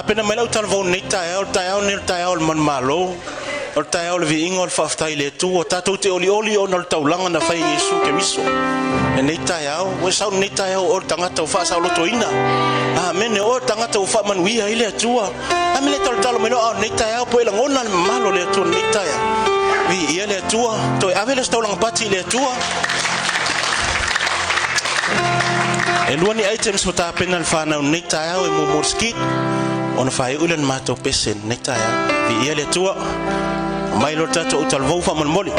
Tapena mai lau talavou i lenei taeao, o le taeao lenei o le taeao o le manumalo, o le taeao o le viiga o le faafetai i le Atua. Tatou te olioli ona o le taulaga na fai e Iesu Keriso lenei taeao. Ua e sau i lenei taeao o oe o le tagata ua faasaolotoina. Amene. O oe o le tagata ua faamanuia ai le Atua. A mea e le talotalo mai lou aao i lenei taeao po e lagona le mamalu o le Atua i lenei taeao. Viia le Atua. Toe ave lea o se taulaga pati i le Atua. E lua ni items ua tapena e le fanau i lenei taeao e muamua le skit ona faaiu lea o le matou pese i lenei taeao. Viia le Atua. Aumai loa le tatou utalavou faamolemole.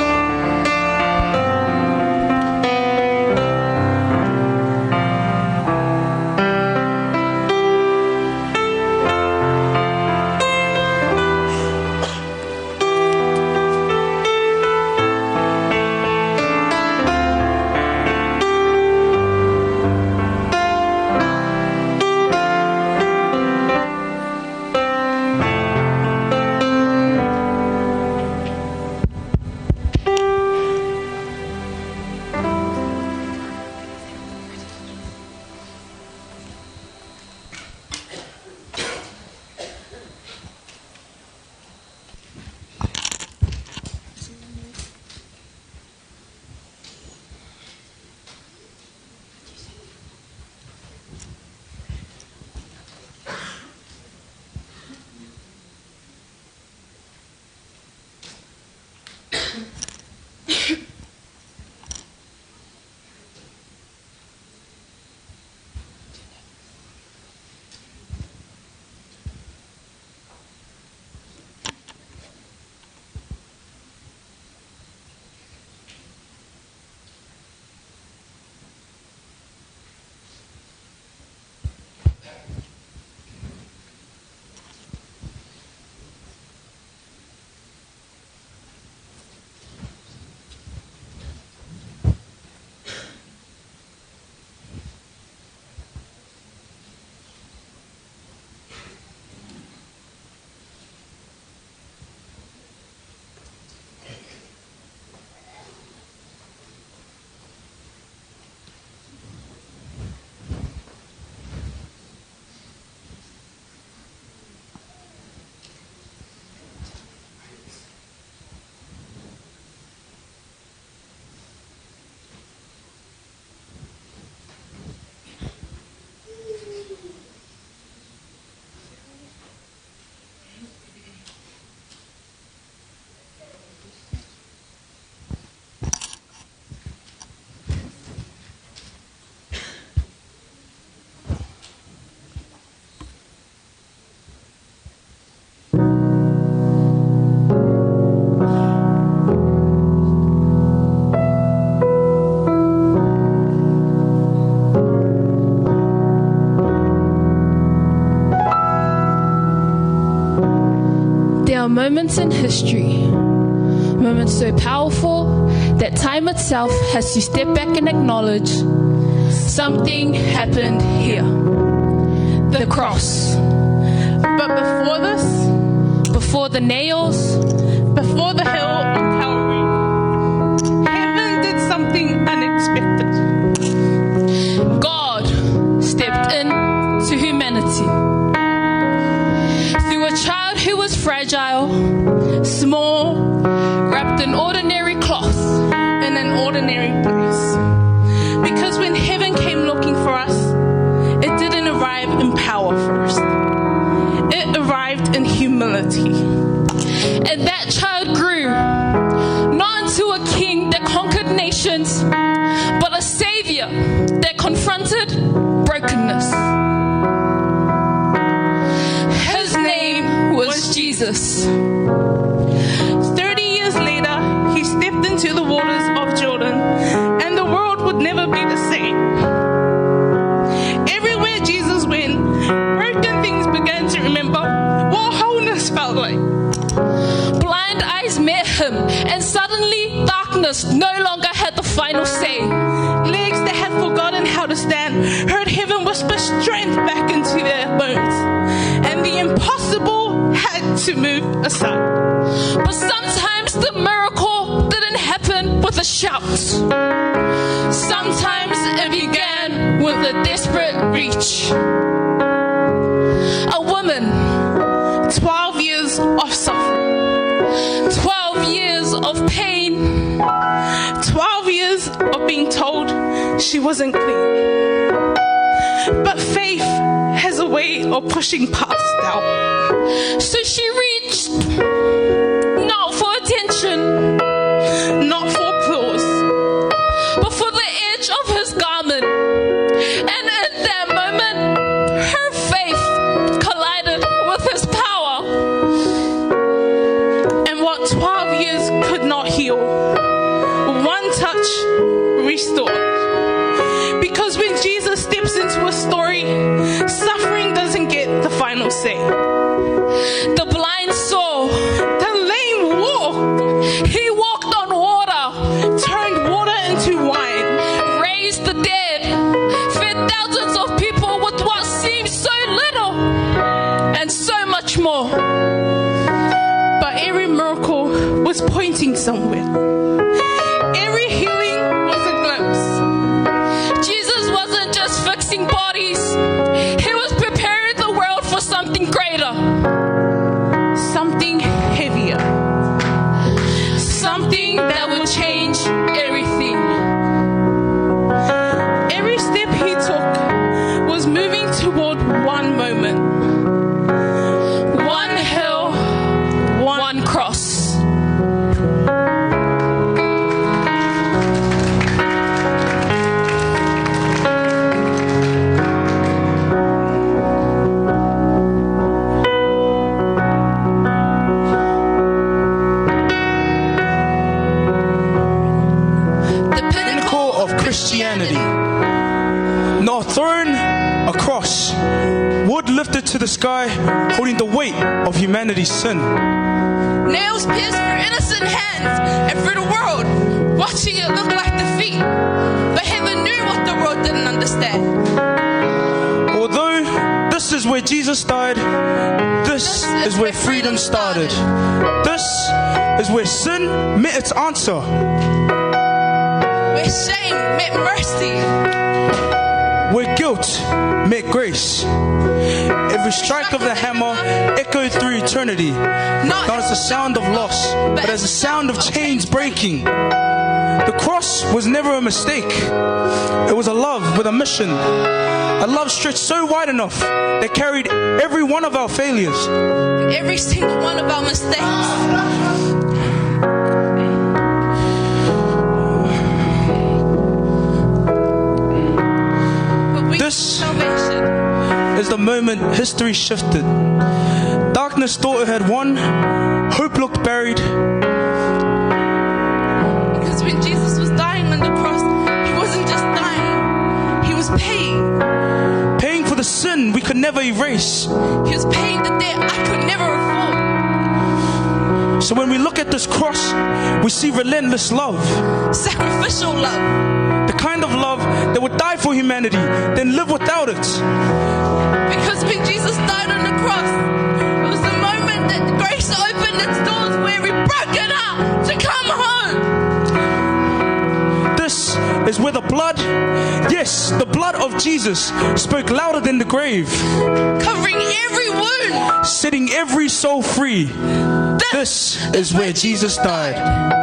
There are moments in history, moments so powerful that time itself has to step back and acknowledge something happened here. The cross. But before this, Before the nails, before the hill on Calvary, heaven did something unexpected. God stepped in to humanity. Through a child who was fragile, Small, wrapped in ordinary cloth, in an ordinary place. Because when heaven came looking for us, it didn't arrive in power first. It arrived in humility. And that child grew not into a king that conquered nations, but a savior that confronted brokenness. His name was Jesus. 30 years later, he stepped into the waters of Jordan, and the world would never be the same. Everywhere Jesus went, broken things began to remember what wholeness felt like. Blind eyes met him, and suddenly darkness no longer had the final say. Legs that had forgotten how to stand heard heaven whisper strength back into their bones, and the impossible had to move aside. But sometimes the miracle didn't happen with a shout. Sometimes it began with a desperate reach. A woman years of suffering. 12 years of pain. 12 years of being told she wasn't clean. But faith has a way of pushing past doubt. So she reached not for attention, not for applause, but for the edge of his garment. And in that moment, her faith collided with his power. And what 12 years could not heal, one touch restored. Because when Jesus steps into a story, suffering doesn't get the final say. The blind saw, The lame walked, he walked on water, turned water into wine, raised the dead, fed thousands of people with what seemed so little and so much more. But every miracle was pointing somewhere. Every healing was a glimpse. Jesus wasn't just fixing bodies, he was preparing the world for something greater, Something heavier. Something that would change everything. Every step he took was moving toward one moment. One hill, one cross. The Pinnacle of Christianity. Not a throne, a cross. Wood lifted to the sky, holding the weight of humanity's sin. Nails pierced through innocent hands and through the world, watching it look like defeat. But heaven knew what the world didn't understand. Although this is where Jesus died, this is where freedom started. This is where sin met its answer. Where shame met mercy. Where guilt met grace. Every strike of the hammer echoed through eternity, Not not as the sound of loss, but as the sound of chains breaking. The cross was never a mistake. It was a love with a mission. A love stretched so wide enough that carried every one of our failures. Every single one of our mistakes. But we This salvation is the moment history shifted. Darkness thought it had won. Hope looked buried. Because when Jesus was dying on the cross, he wasn't just dying, he was paying. Paying for the sin we could never erase. He was paying the debt I could never afford. So when we look at this cross, we see relentless love. Sacrificial love. The kind of love that would die for humanity, then live without it. Because when Jesus died on the cross, it was the moment that grace opened its doors for every broken heart to come home. This is where the blood, yes, the blood of Jesus spoke louder than the grave, Covering every wound. Setting every soul free. This is where Jesus died.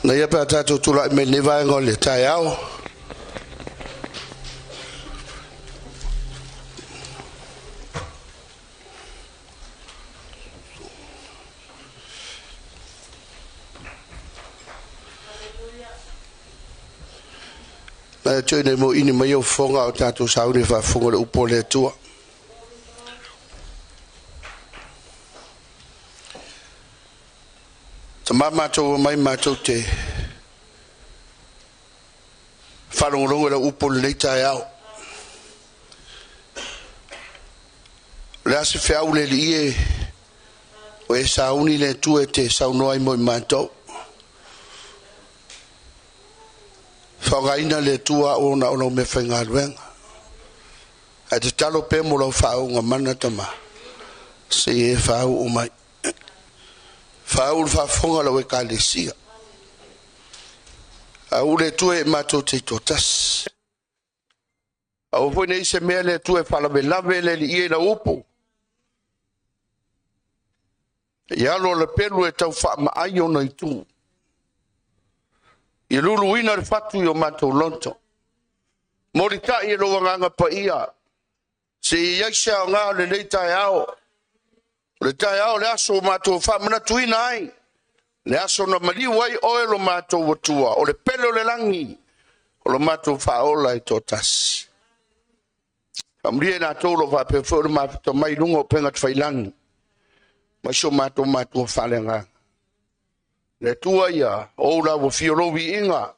Na ia pe a tātou tūlai mai lenei vaega o le taeao. Na e toe nei mo ini mai au fofoga o tātou sauni faafofoga le upu o le Atua. Tamā matou omai matou te faalogologo i lau upu i lenei taeao. O le a se feau le Alii e, ua e sauni le Atua e te saunoa ai mo i matou. Faaaogaina le Atua au ona o lau meafaigaluega. Ae tatalo pea mo lau faauuga mana tama, se i e faauu mai. Faauu le faafofoga a lau ekalesia. Aua le Atua e matou te toatasi. Aua foi ne i se mea le Atua e faalavelave le Alii i lau upu. I alo o le pelu e tau faamaai ona itu. I luluina le fatu i o matou loto. Molitai e lou agaga paia. Se i ai se aoga o lenei taeao. O le taeao o le aso ua matou faamanatuina ai. Le aso na maliu ai oe lo matou Atua, o le pele o le lagi, o lo matou faaola e toatasi. Faamanuia i latou o lo o faapea foi ona mafuta mai i luga o upega tafailagi, mai si o matou matua faaleagaga. Le Atua ia, o ou lau afio lou viiga,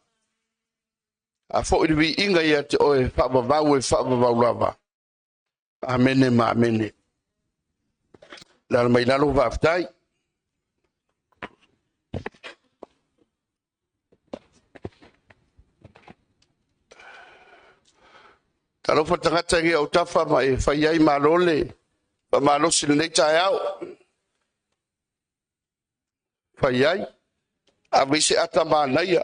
a foi le viiga ia te oe faavavau e faavavau lava. Amene ma amene. Lala mai lalo, faafetai. Talofa tagata i autafa ma e fai ai malo le faamalosi i lenei taeao. Fai ai, ave i se ata manaia.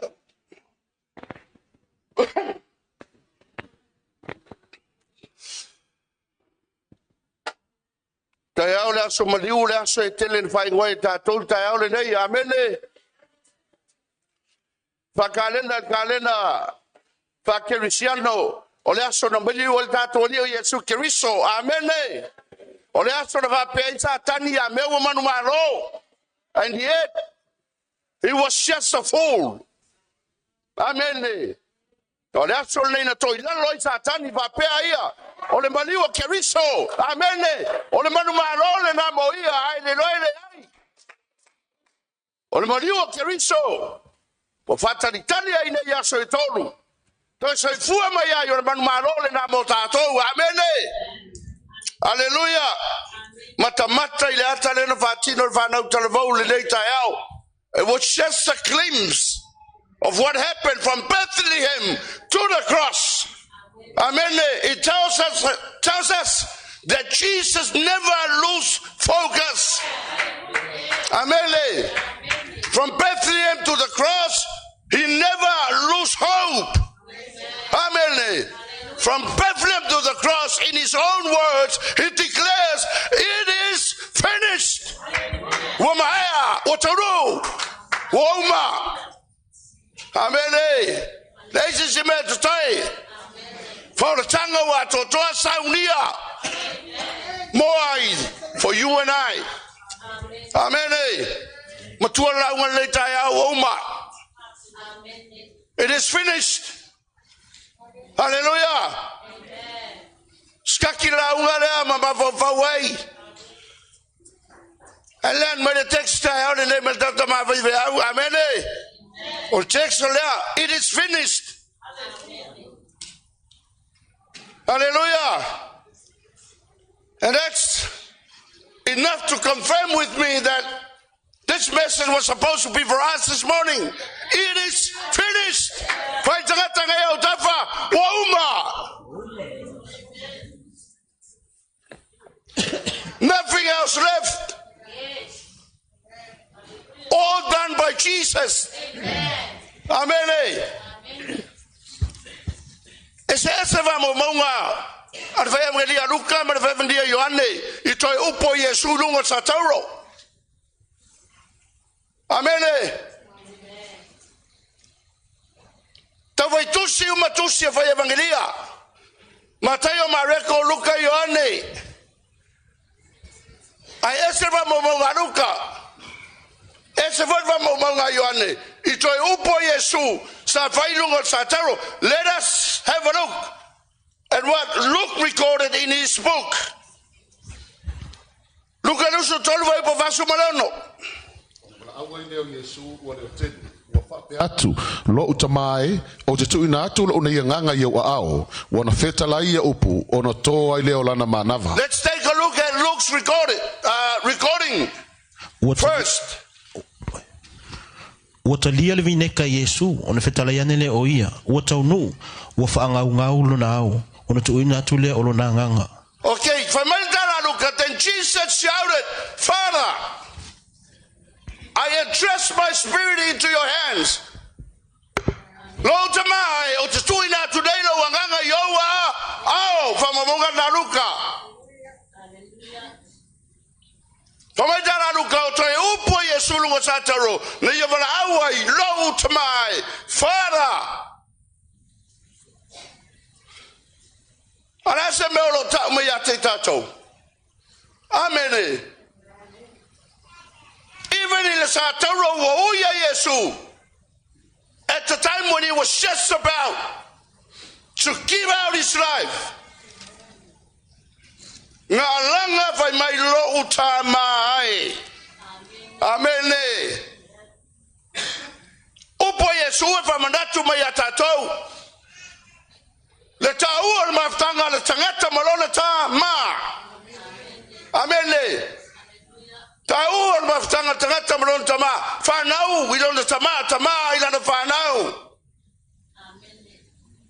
Taeao le aso maliu, le aso e tele na faaigoa e tatou le taeao lenei. Amene. Faakalena le kalena faakerisiano, o le aso na maliu ai le tatou Alii o Iesu Keriso. Amene. O le aso na faapea ai Satani ia mea ua manumalo. And yet, he was just a fool. Amene. O le aso lenei na toilalo ai Satani faapea ia, o le maliu o Keriso. Amene. O le manumalo lena mo ia, ae le iloa e leai. O le maliu o Keriso, ua faatalitali ai nei aso e tolu. Toe soifua mai ai o le manumalo lena mo tatou. Amene. Aleluia. Matamata i le ata lea na faatino le fanau talavou lenei taeao. It was just a glimpse of what happened from Bethlehem to the cross. Amen. It tells us that Jesus never lose focus. Amen. From Bethlehem to the cross, he never lose hope. Amen. From Bethlehem to the cross, in his own words, he declares, "It is finished." Ua maea, ua taunuu, ua uma. Amene. Leai se isi mea totoe. Faolataga ua atoatoa saunia. Mo ai, for you and I. Amene. Matua lauga lenei taeao ua uma. It is finished. Hallelujah. Skaki lauga lea ma mafaufau ai. Ae lean mai le text taeao lenei ma le tata mafai au. Amene. O le text o lea, it is finished. Hallelujah. And that's enough to confirm with me that this message was supposed to be for us this morning. It is finished. Fai tagata ngai au tafa, ua uma. Nothing else left. All done by Jesus. Amen. E se ese fa mo maunga a le whai evangelia Luka ma le whai evangelia Ioane i toe upo Iesu lunga sa tauro. Amene. tusi uma tusi e fai evangelia. Mataio, Mareko, Luka, Ioane. Ae ese le faamaumauga a Luka, ese foi le faamaumauga a Ioane. I toe upu o Iesu sa fai i luga o le sataro. Let us have a look at what Luke recorded in his book. Luka 23 fuaiupu 46. Valaau ai lea o Iesu ua leotele, ua faapea atu, Lo'u Tama e, ou te tuuina atu lo'u nei agaga i ou aao. Ua na fetalai ia upu, ona to ai lea o lana manava. Let's take a look at Luke's recording Ua tali, first. ua talia le vineka i Iesu, ona fetalai ane lea o ia, ua taunuu, ua faagaugau lona ao, ona tuuina atu lea o lona agaga. Okay, fai mai le tala a Luka, Then Jesus shouted, Father, I entrust my spirit into your hands. Lou Tama e, ou te tuuina atu nei lou agaga i ou aao, faamaumauga na Luka. Fai mai tala a Luka, o toe upu a Iesu luga o Sataro, na ia valaau ai, Lou Tama e, Father. A o le a se mea o lo o tau mai ia te i tatou? Amene. Even i le satauro ua ui a Iesu, at the time when he was just about to give out his life, nga alaga fai mai lou Tama ai. Amene. Upu a Iesu e faamanatu mai ia tatou, le taua o le mafutaga a le tagata ma lona tama. Amene. Taua o le mafutaga a le tagata ma lona tama. Fanau i lona tama, tama i lana fanau.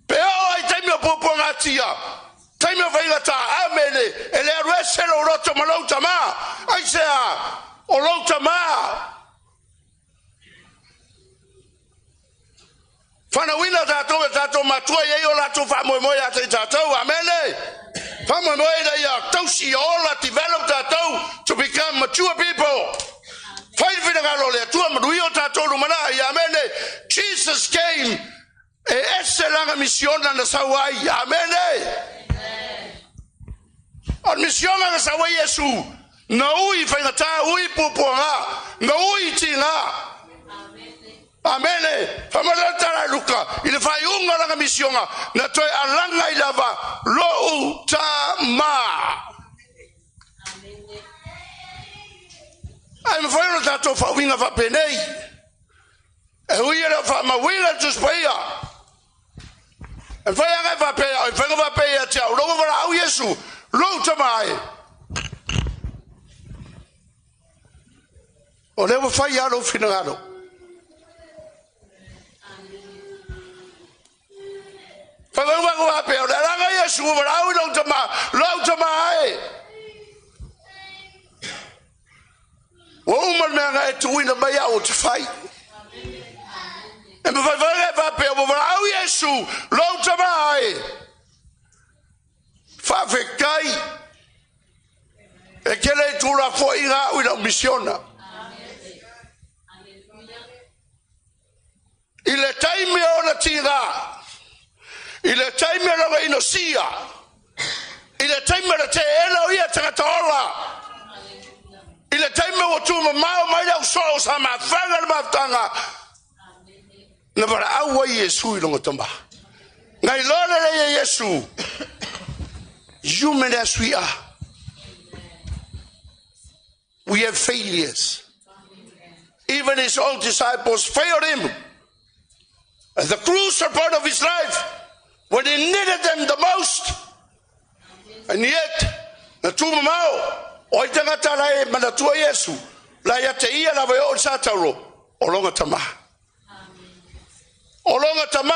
Pe oo ai taimi o puapuaga atia, taimi o faigata, amene, e le alu ese lou loto ma lou tama. Aisea? O lou tama. Fanauina tatou e tatou matua e i ai o latou faamoemoe ia te i tatou. Amene. Faamoemoe ina ia tausi ia ola, develop tatou to become mature people. Fai le finagalo o le Atua, manuia o tatou lumanai. Amene. Jesus came e ese lana misiona na sau ai. Amene. O le misiona na sau ai Iesu, na ui faigata, ui puapuaga, na ui tiga. Amene. Faamalie le tala e Luka, i le faaiuga o lana misiona, na toe alaga ai lava lou Tama. Ae mafai ona tatou faauiga faapenei, e ui e le o faamauina le Tusi Paia. E mafai lava ona e faapea, e mafai ona faapea ia te au, lou valaau Iesu, lou Tama e. O lea ua fai lava lou finagalo. Fai mai ua faapea, o le alaga Iesu ua valaau i lou tama, lou tama e. Ua uma le mea na e tuuina mai au ou te fai. E mafai foi ona e faapea, ua valaau Iesu, lou tama e. Faafetai. E te le i tuulafoaiina au i lau misiona. I le taimi o ona tiga, i le taimi o lona inosia, i le taimi o le teena o ia tagata ola, i le taimi ua tumamao mai le ausoo sa mafaga le mafutaga, na valaau ai Iesu i lona tama. Na iloa lelei e Iesu, human as we are, we have failures. Even his own disciples failed him at the crucial part of his life when he needed them the most. And yet, na tumamao, o ai tagata la e manatua Iesu, la ia te ia lava e oo i le satauro, o lona tama. O lona tama.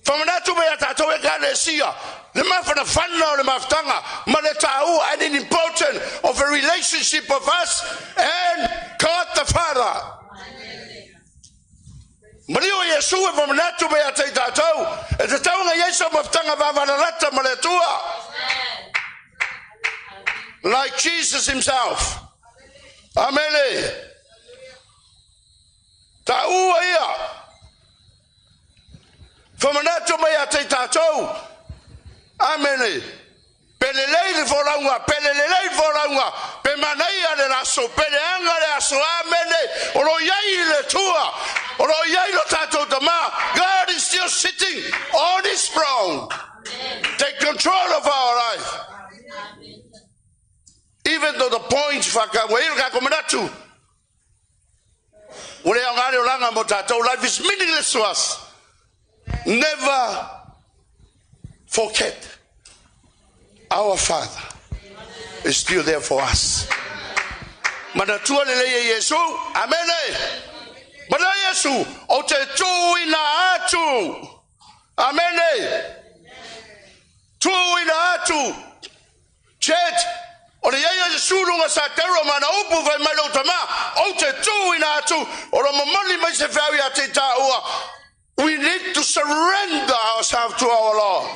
Famanatu mai ia tatou Ekalesia, le mafanafana o le mafutaga ma le taua and an important of a relationship of us and God the Father. Maliu o Iesu e famanatu mai ia te i tatou, e tatau ona i ai sau mafutaga vavalalata ma le Atua. Like Jesus himself. Amene. Taua ia. Faamanatu mai ia te i tatou. Amene. Pe lelei le folauga, pe le lelei le folauga, pe manaia le aso, pe leaga le aso. Amene. O lo o i ai le Atua. O lo o i ai lo tatou Tama. God is still sitting on his throne. Take control of our life. Even though the points whaka, ua i le kako manatu, ua le aoga le olaga mo tatou. Life is meaningless to us. Never forget our Father is still there for us. Manatua lelei e Iesu. Amene. Mana Iesu, ou te tuuina atu. Amene. Tuuina atu. Church, o le iai o Iesu luga sa taua mana upu fai mai lou tama, ou te tuuina atu, o lo momoli mai se feau ia te tāua. We need to surrender ourselves to our Lord.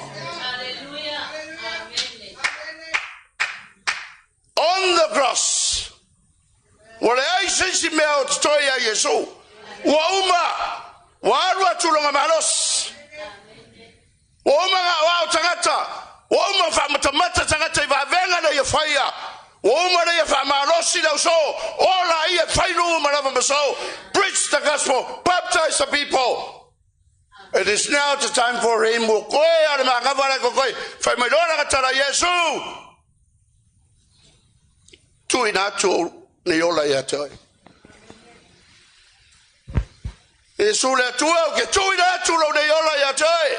On the cross. Ua leai se isi mea o totoe ia Iesu. Ua uma, ua alu atu longa malosi. Ua uma ngā o tagata. Ua uma whaamatamata tagata i vavenga na ia whaia. Ua uma na ia whaamalosi lau so. Ola ia whainu ma lava maso. Preach the gospel. Baptize the people. It is now the time for him. Ua koe a le magawa le koe. Whai mai loa na katara Iesu. Tuuina atu nei ola ia te oe. Iesu le Atua, ou ke tuuina atu lou nei ola ia te oe.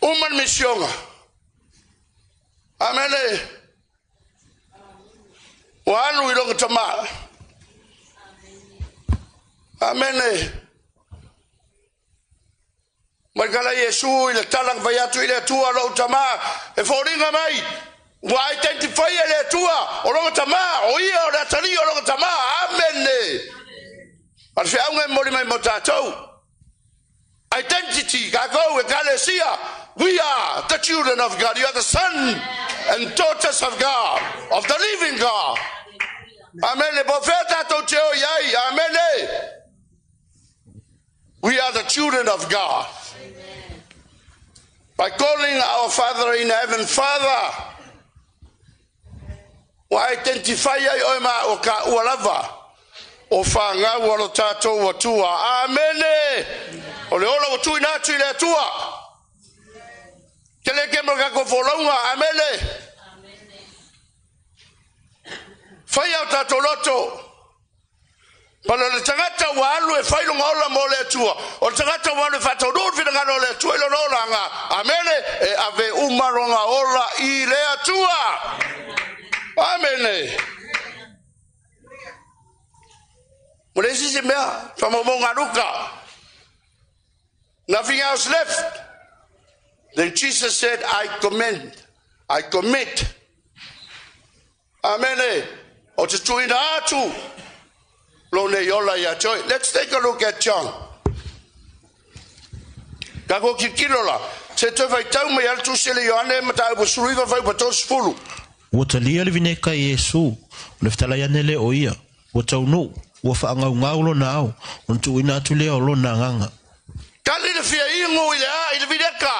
Uma le misioga. Amene. Ua alu i loga tamā. Amene. Mai kala Iesu i le tala na fai atu i le Atua lou tamā e foliga mai ua identify e le Atua o lona tamā, o ia o le atalii o lona tamā. Amene. A le feauga e momoli mai mo tatou. Identity, kākou ekalesia, we are the children of God. You are the son and daughters of God, of the living God. Amene. Po fea tatou te o i ai. Amene. We are the children of God. By calling our Father in heaven, Father, ua identify ai oe ma o ka ua lava o whangau o lo tātou Atua. Amene! O le ola ua tuuina atu i le Atua. Ke le ke mo ka ko folauga. Amene! Whai au tātou loto. Pana o le tagata ua alu e fai lona ola mo le Atua. O le tagata ua alu e faataunuu le finagalo o le Atua i lona olaga. Amene. E ave uma lona ola i le Atua. Amene. Mo le isi se mea, faamaumauga a Luka. Nothing else left. Then Jesus said, I commend, I commit. Amene. O te tuuina atu lo nei ola ia te oe. Let's take a look at John. Ka ko kikilo la. Se toe faitau mai ala tusi le Ioane mataupu 19 fuaiupu 30. Ua talia le vineka e Iesu, o le fetalai ane lea o ia, ua taunuu, ua faagaugau lona ao, ona tuuina atu lea o lona agaga. Kali le fia inu i le a i le vineka.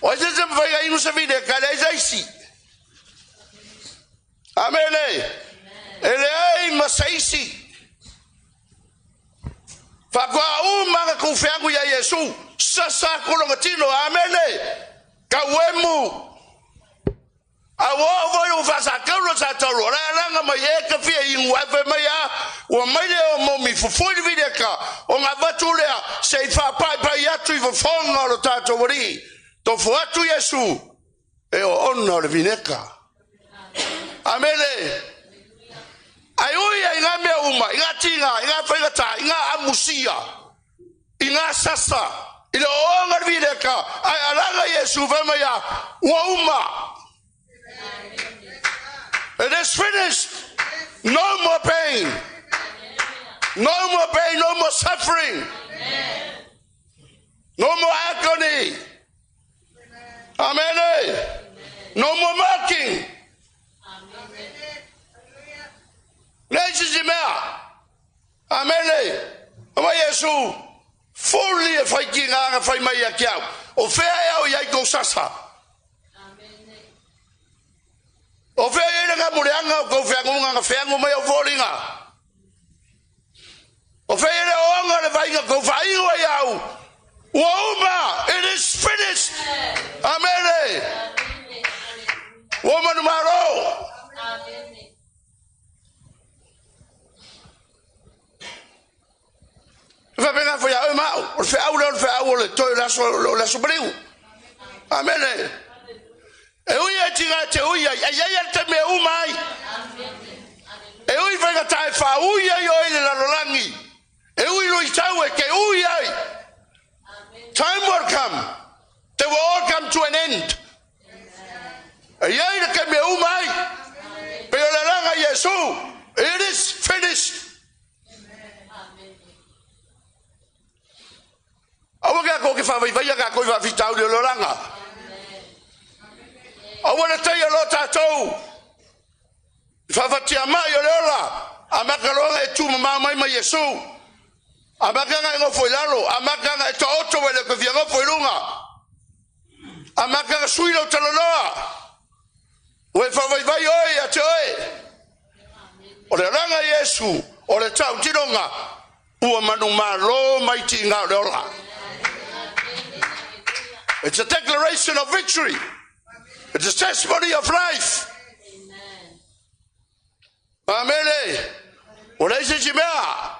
O ai se se mawhai a inu se vineka, le ai saisi. Amene. E le ai ma saisi. Whakoa uma nga kou feagu ia Iesu. Sasa kulonga tino. Amene. Ka uemu. A ua oo foi ua faasakaula sa taulu, o le alaga mai e ka fia inu ae fai mai a, ua mai lea o momi fufui le vineka, ona avatu lea se i faapaipai atu i fofoga o lo tatou Alii. Tofo atu Iesu e oona o le vineka. Amene. Ai ui ai ngā mea uma, i ngā tiga, i ngā faigata, i ngā amusia, i ngā sasa, i le ooga le vineka, ae alaga Iesu fai mai a, ua uma. It is finished. No more pain. No more pain, no more suffering. No more agony. Amen. No more mocking. Leai se isi mea. Amene. Fai mai Iesu, Fuli e fai tigaga fai mai ia te au, O fea ea o i ai kou sasa? O fea e i ai le gamuleaga o kou feaguga na feagu mai ou foliga? O fea e i ai le ooga o le vaaiga kou faaigu ai au? Ua uma! It is finished! Amene! Ua uma manumalo! E faapena foi ia oe ma au. O le feau lea o le feau o le toe o le aso, o le aso maliu. Amene. E ui e tiga e te ui ai, ai ai le taimi e uma ai. E ui faigata e faaui ai oe i le lalolagi. E ui luitau e te ui ai. Time will come. They will all come to an end. E i ai le taimi e uma ai. Pei o le alaga i Iesu. It is finished. Aua ke ako ke whaawaiwaia ka koi whaawhitauri o le oranga. Aua le teia lo tātou. I whawhatia mai o le ola. A makaloanga e tū mamao mai mai Iesu. A makanga e ngofo i lalo. A makanga e taoto wele ko fia ngofo i runga. A makanga sui lau talanoa. Ua e faavaivai oe ia te oe. O le alaga Iesu, o le tautinoga, ua manumalo mai tiga o le ola. It's a declaration of victory. It's a testimony of life. Amene. Ua leai se isi mea.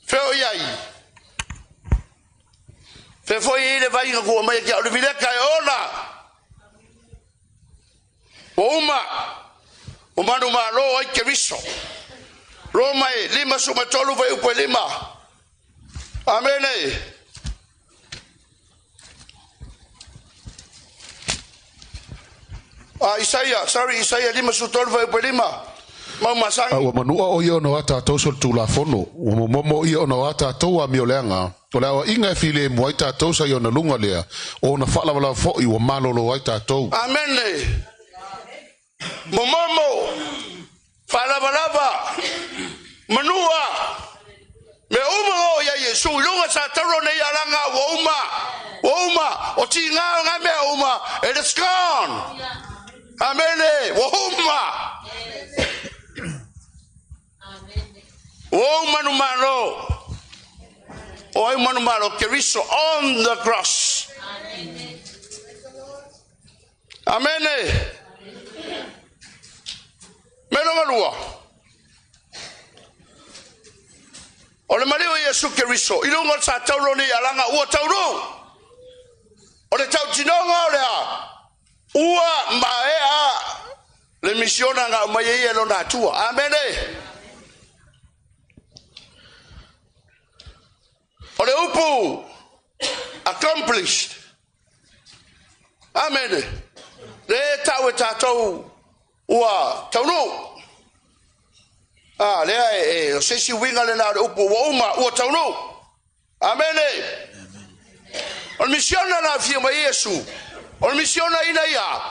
Fea o i ai. Fea foi i le vaiga kua mai ki au le vileka e ola. Ua uma. Ua manu malo ai Keriso. Roma e 53 vai upu e lima. Amene. Ah, Isaia, sorry, Isaia 53 fuaiupu e lima. Mau masani. A ua manua ʻo ia ona o a tātou solitulafono, ua momomo ia ona o a tātou amioleaga, o le aoaiga e filemu ai tātou sa i ona luga lea, o ona faalavalava foi ua malolo ai tātou. Amene. Momomo, faalavalava, manua, mea uma o oo i ai Iesu i luga sa tauro nei alaga ua uma, ua uma, o tiga o ngā mea uma, it is gone. Amene, ua uma. Ua uma no malo. O ai uma no malo, Keriso on the cross. Amene. Mea longa lua. O le maliu o Iesu Keriso, i luga o le sa tauro nei alaga ua taunu. O le tautinoga o le a, ua maea le misiona na aumai ai e lona Atua. Amene. O le upu accomplished. Amene. Le e tau e tātou ua taunuu. Ah, lea e, e, o se isi uiga lena o le upu ua uma, ua taunuu. Amene. O le misiona na afia mai Iesu, o le misiona ina ia,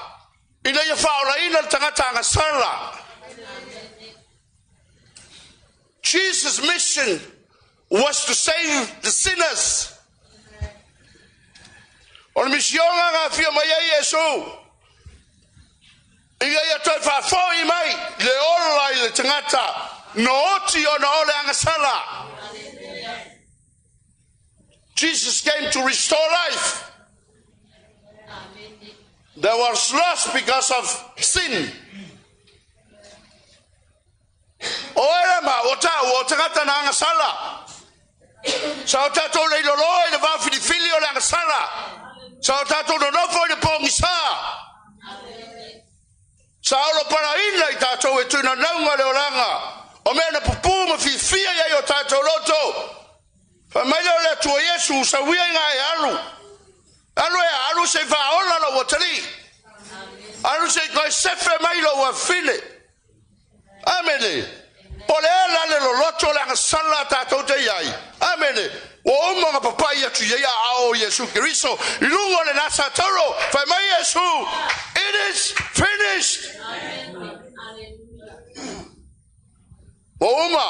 ina ia faaolaina le tagata agasala. Jesus' mission was to save the sinners. O le misioga na afio mai ai Iesu, ina ia toe faafoi mai le ola i le tagata no oti ona o le agasala. Jesus came to restore life that was lost because of sin. O Erema, o tāua, o tagata na agasala. Sa o tātou lei loloa i le vao filifili o le agasala. Sa o tātou nonofo i le pōgisā. Sa olo paraina i tātou e tuna naunga le olaga. O mea na pupū ma fiafia i ai o tātou loto. Fai mai lea o le Atua Iesu, sauia i ngā e alu. Alu e alu se i whaola lou atalii. Alu se i koe sefe mai lou afine. Amene. Po le a la le loloto o le agasala a tātou te i ai. Amene. Ua uma ona papai atu i ai aao o Iesu Keriso i luga o le nasa tauro. Fai mai Iesu, it is finished. Ua uma.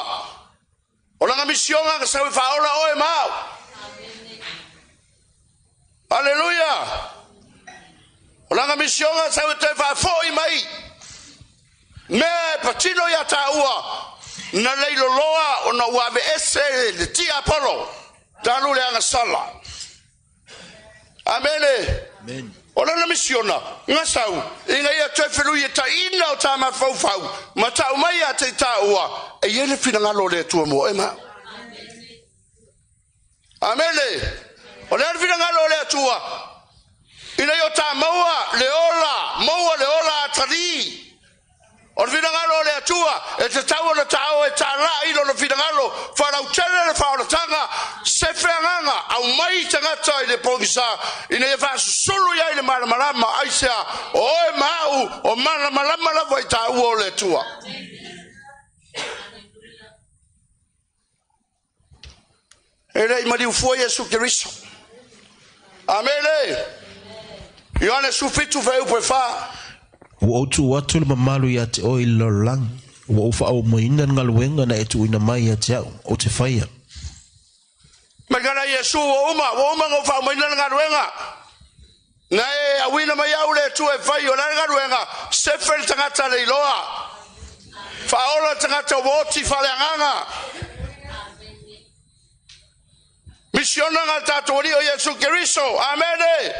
O lana misioga na sau e faaola oe ma au. Aleluia! O lana misioga na sau e toe faafoi mai mea e patino ia tāua na leiloloa ona ua aveese le tiapolo talu le agasala. Amene. O lana misiona na sau ina ia toe feluietaʻina o tā mafaufau ma ta'u mai ia te i tāua e i ai le finagalo o le Atua mo oe ma au. Amene. O le a le finagalo o le Atua ina ia o tā maua le ola, maua le ola atalī. O le finagalo o le Atua e tatau ona tāo e tāla'i lona finagalo, faalautele le faaolataga, sefe agaga, aumai tagata i le pogisa ina ia faasusulu i ai le malamalama. Aisea? O oe ma au o malamalama lava i tāua o le Atua. E le i maliu fua Iesu Keriso. Amene. Ioane 17 fuaiupu e 4. Ua ou tuu atu le mamalu ia te oe i le lalolagi, ua ou faaauauina le galuega na e tuuina mai ia te au, ou te faia. Mai kana Iesu ua uma, ua uma ona ou faaumaina le galuega. Na e auina mai au le Atua e fai, o le a le galuega? Sefe le tagata le iloa. Faaola le tagata ua oti faaleagaga. Misiona na le tatou Alii o Iesu Keriso. Amene.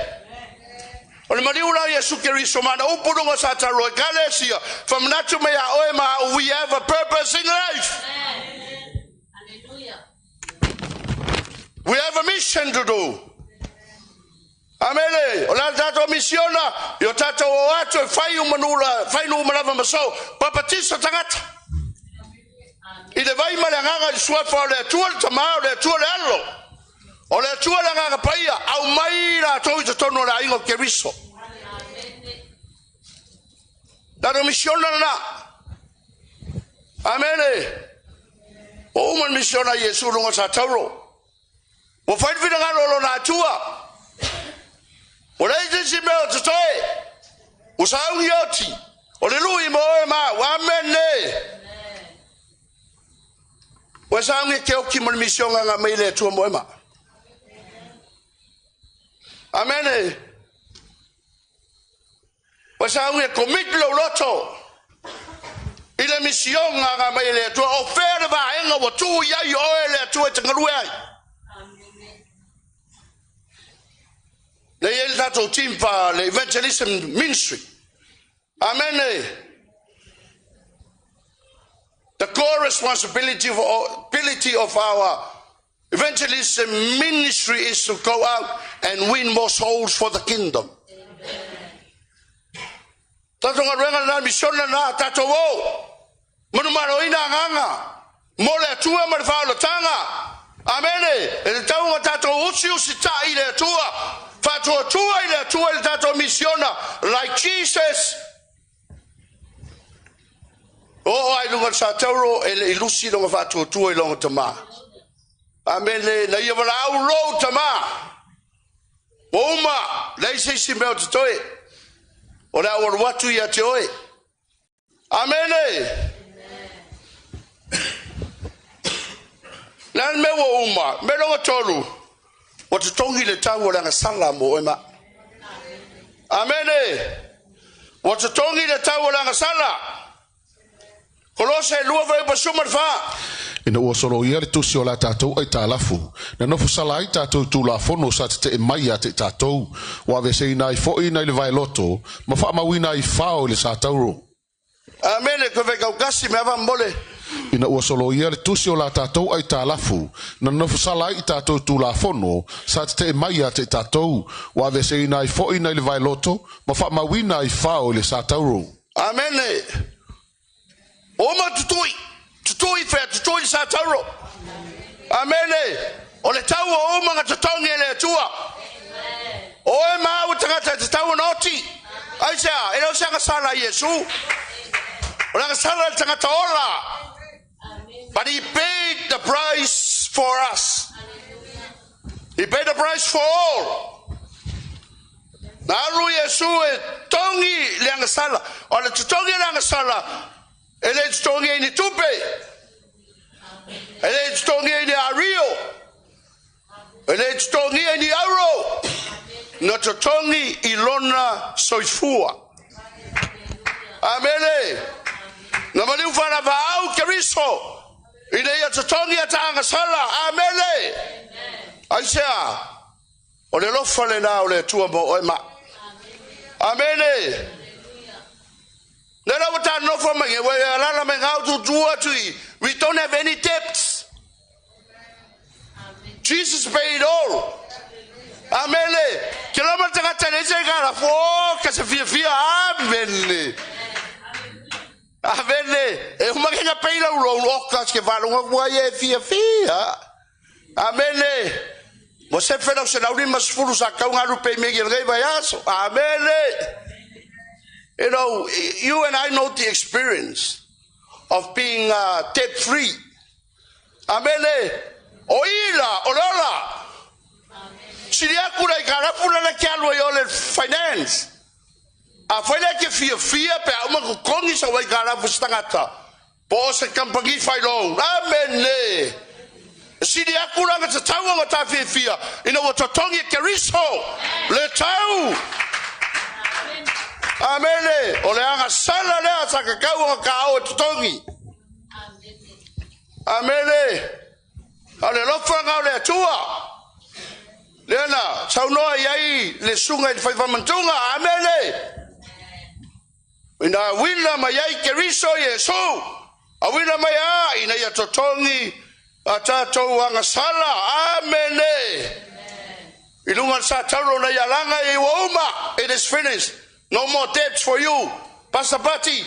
O le maliu la o Iesu Keriso ma ana upu i luga o Satalo Ekalesia, faamanatu mai ia oe ma au, we have a purpose in life. We have a mission to do. Amene. O le a le tatou misiona, i o tatou o atu e fai uma nuu la, fai nuu uma lava ma soo, papatiso tagata. I le vai ma le agaga i le suafa o le Atua le Tama, o le Atua le Alo, o le Atua le Agaga Paia, aumai latou i totonu o le aiga o Keriso. Tatou misiona lena. Amene. Ua uma le misiona a Iesu i luga o Satauro. Ua fai le finagalo o lona Atua. Ua leai se isi mea o totoe. Ua sauni oti. O le lui mo oe ma au. Amene. Ua sauni e te oti ma le misiona na aumai e le Atua mo oe ma au. Amene. Ua sauni e commit lou loto i le misioga na aumai e le Atua. O fea le vaega ua tuu i ai oe e le Atua e te galue ai? Lea e i ai le tatou team fa le evangelism ministry. Amene. The core responsibility of, ability of our evangelism ministry is to go out and win more souls for the kingdom. Tatou galuega lena, misiona lena, tatou o. Manumaloina agaga mo le Atua ma le faaolataga. Amene. E tatau ona tatou usiusitai i le Atua, faatuatua i le Atua i le tatou misiona, like Jesus. Oo lava i luga o le satauro e le i lusi lona faatuatua i lona tama. Amene. Na ia valaau lou tama. Ua uma, leai se isi mea o totoe. O le a ou alu atu ia te oe. Amene. Le a le mea ua uma? Mea lona tolu, ua totogi le tau o le agasala mo oe ma. Amene. Ua totogi le tau o le agasala. Kolose 2 fuaiupu 14. Ina ua soloia le tusi o la tatou aitalafu, na nofo sala ai tatou i Tulafono sa tetee mai ia te i tatou, ua aveeseina ai foi nai le vaeloto ma faamauina ai fao i le satauro. Amene, koe faikaukasi me ava mole. Ina ua soloia le tusi o la tatou aitalafu, na nofo sala ai i tatou i Tulafono sa tetee mai ia te i tatou, ua aveeseina ai foi nai le vaeloto ma faamauina ai fao i le satauro. Amene. Uma tutui, tutui fea, tutui le satauro. Amene. O le tau o uma na totogi e le Atua. O oe ma au e tagata e tatau ona oti. Aisea? E le o se agasala a Iesu. O le agasala i le tagata ola. But he paid the price for us. He paid the price for all. Na alu Iesu e togi le agasala. O le totogi o le agasala, e le totogi ai ni tupe. E le totogia i ni ario. E le totogia i ni euro. Na totogi i lona soifua. Amene. Na maliu faalavaau Keriso ina ia totogi a ta agasala. Amene. Aisea? O le alofa lena o le Atua mo oe ma au. Amene. Le la ua ta nofo mai ua e alala mai ngau tu tu atu i. We don't have any debts. Jesus paid all. Amene. Ke lama le tagata le se ka la fo ka se fia fia. Amene. Amene. E uma ke nga peila ulo o ka ke valonga kua ye fia fia. Amene. Mo se fela se lauli mas fulu sa kau ngalu pe me gel vai aso. Amene. You and I know the experience of being debt free. Amene. O ila, o lola. Sili aku lai ka rafu la ke alu i ole finance. A fai le ke fia fia pe a uma ko kongi sa wai ka rafu stangata. Po o se kampangi fai loan. Amene. Sili aku la nga tau nga ta fia fia. Ina ua totongi e Keriso. Le tau. Amene. O le anga sala lea sa ka kau nga ka o totongi. Amene. O le lofa nga o le Atua. Lena, saunoa i ai le suga i le faifamantuga. Amene. Ina wila mai ai Keriso Iesu. A wila mai a ina ia totogi a tatou agasala. Amene. I lunga le sa taulo na ia laga i ua uma. It is finished. No more debts for you. Pastor Pati.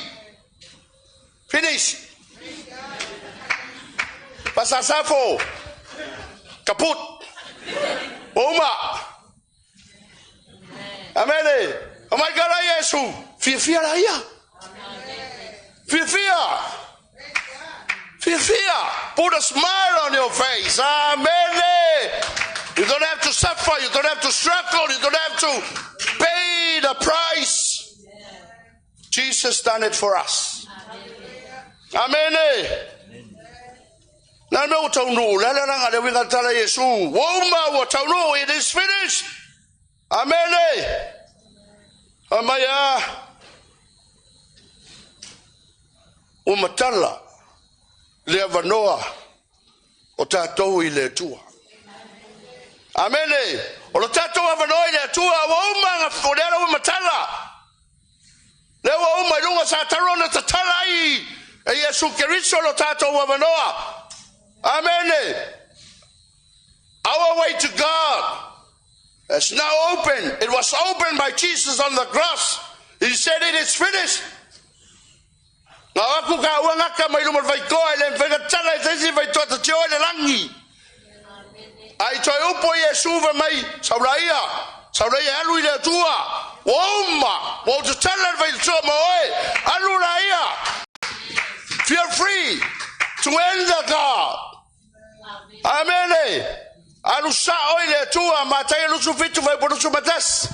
Finish. Pastor Safo. Kaput. Uma. Amene. O mai kala Iesu. Fia fia la ia. Fia fia. Fia fia. Put a smile on your face. Amen. You don't have to suffer. You don't have to struggle. You don't have to pay the price. Jesus done it for us. Amen. Na me o taunu, la la la le winga tala Yesu. Woma o taunu, it is finished. Amen. Amaya. O matala le avanoa o tatou i le Atua. Amene. O lo tatou avanoa i le Atua, ua uma nga o le ala ua matala. Le ua uma i lunga sa taro na tatala ai e Iesu Keriso lo tatou avanoa. Amene. Our way to God is now open. It was opened by Jesus on the cross. He said it is finished. Ngā aku ka uangaka mai luma vai koa le mwhenga tala e tesi vai toa ta tio le langi. Ai toi upo i e suva mai sauraia. Sauraia alu i le Atua. Ua uma. Ua uta tala le vai toa ma oe. Alu la ia. Feel free to enter God. Amene. Alu sa oi le Atua. Matai lusu fitu vai porusu matas.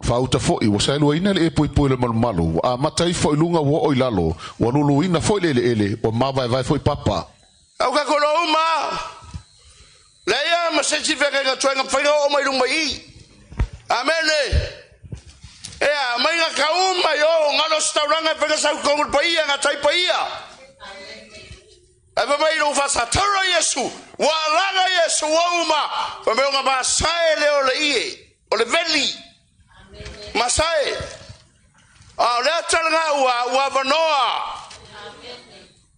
Faauta foʻi ua saeluaina le e puipui le malumalu ua amata ifo i luga ua oo i lalo ua luluina foʻi le eleele ua mavaevae foʻi papa. Au ka kolo uma. Le ia ma se si wheke ngā tuenga whainga o mai runga i. Amene. Ea, mai ngā ka uma i o, ngā no stauranga whainga sau kongu pa ia, ngā tai pa ia. E pa mai rō whasa taura Iesu, ua laga Iesu ua uma, pa mai o ngā masae le o le ie, o le veli. Masae. A o le atalanga ua, ua vanoa.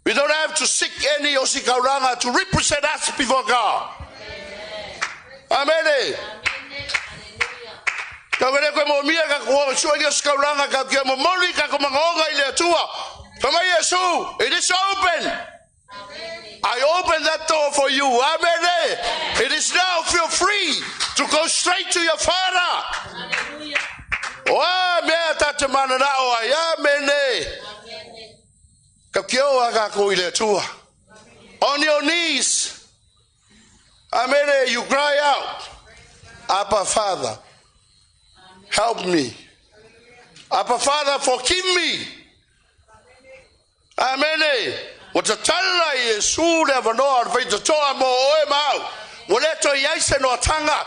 We don't have to seek any osikauranga to represent us before God. Amen. Ka wele koe mo mia ka kua sua i osikauranga ka kia mo moli ka ko mangonga i le Atua. Fa mai Iesu, it is open. I open that door for you. Amen. It is now feel free to go straight to your Father. O mea ta te mana na o ai. Amen. Ka kia o a ka ko i le Atua. On your knees. Amen. You cry out. Abba Father, help me. Abba Father, forgive me. Amen. Ua tatala e Iesu le avanoa o le faitotoa mo oe ma au. Ua le toe i ai se noataga.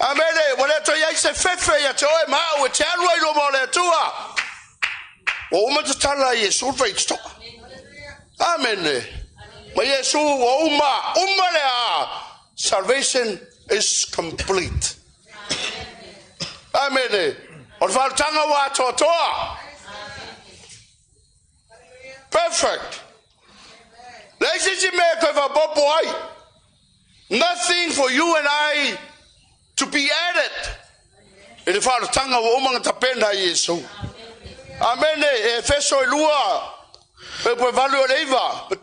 Amene. Ua le toe i ai se fefe ia te oe ma au e te alu ai i luma o le Atua. Ua uma tatala e Iesu le faitotoa. Amene. Ma Iesu ua uma, uma le a. Salvation is complete. Amene. O le faaolataga ua atoatoa. Perfect. Leai se isi mea e toe faaopoopo ai. Nothing for you and I to be added i le faaolataga ua uma ona tapena e Iesu. Amene. E Efeso e 2, fuaiupu e 8 o le 9.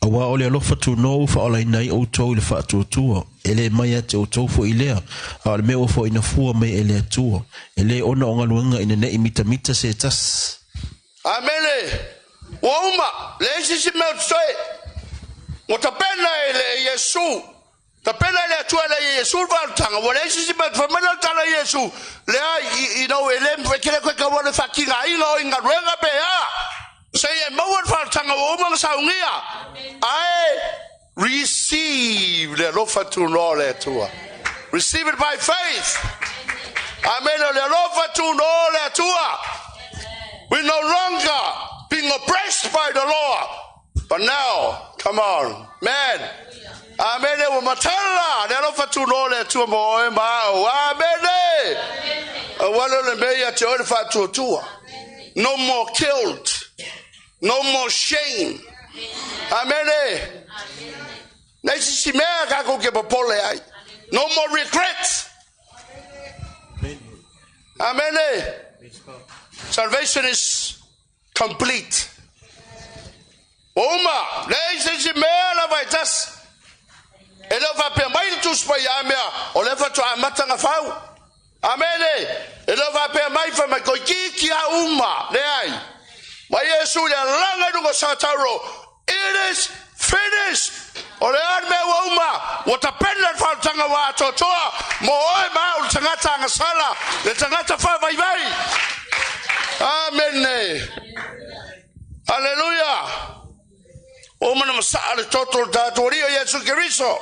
Aua o le alofa tunoa ua faaolaina ai outou i le faatuatua, e le mai ia te outou foi lea, a o le mea ua foaina fua mai e le Atua, e le ona o galuega ina ne i mitamita se tasi. Amene! Ua uma, leai se isi mea o totoe. Ua tapena e le Iesu, tapena e le Atua e le Iesu le faaolataga, ua leai se isi mea o totoe. Fai mai lea o le tala a Iesu, Leai, i, i, e le, e te le toe taua le faatinaina o i galuega pe a. Seia e maua le faaolataga ua uma ona saunia. Ae receive le alofa tunoa o le Atua. Receive it by faith. Amen. O le alofa tunoa o le Atua. We no longer being oppressed by the law. But now, come on, man. Amen. Ua matala le alofa tunoa o le Atua mo oe ma au. Amen. Aua le o le mea ia te oe le faatuatua. No more guilt. No more shame. Amene. Nei sisi mea kākou ke popole ai. No more regret. Amene. Salvation is complete. Uma, leai se isi mea lava e tasi. E le o faapea mai le Tusi Paia a mea, o lea faatoa amata na fau. Amene! E le o faapea mai fai mai toeitiiti a uma, leai. Ma Iesu i le alaga i luga o Satauro, It is finished! O le a le mea ua uma? Ua tapena le faaolataga ua atoatoa mo oe ma au le tagata agasala, le tagata faavaivai. Amene! Aleluia! Ua uma ona masaa le toto o le tatou Alii o Iesu Keriso.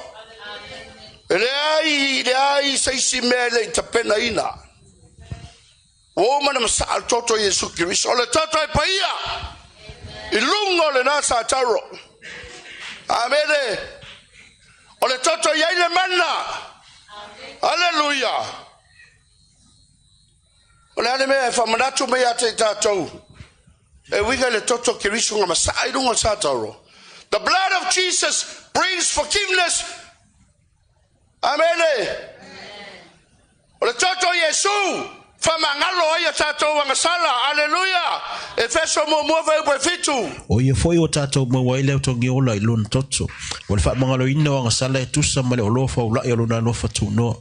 E leai, leai se isi mea e le i tapenaina. Ua uma ona masaa le toto o Iesu Keriso. O le toto e paia i luga o lena satauro. Amene. O le toto i ai le mana. Aleluia. O le a le mea e faamanatu mai ia te i tatou e uiga i le toto o Keriso na masaa i luga o le satauro. The blood of Jesus brings forgiveness. Amene. O le toto o Iesu faamagalo ai a tatou agasala. Aleluia. Efeso muamua fuaiupu e 7. O ia foi ua tatou maua ai le togiola i lona toto, o le faamagaloina o agasala e tusa ma le oloa faula'i o lona alofa tunoa.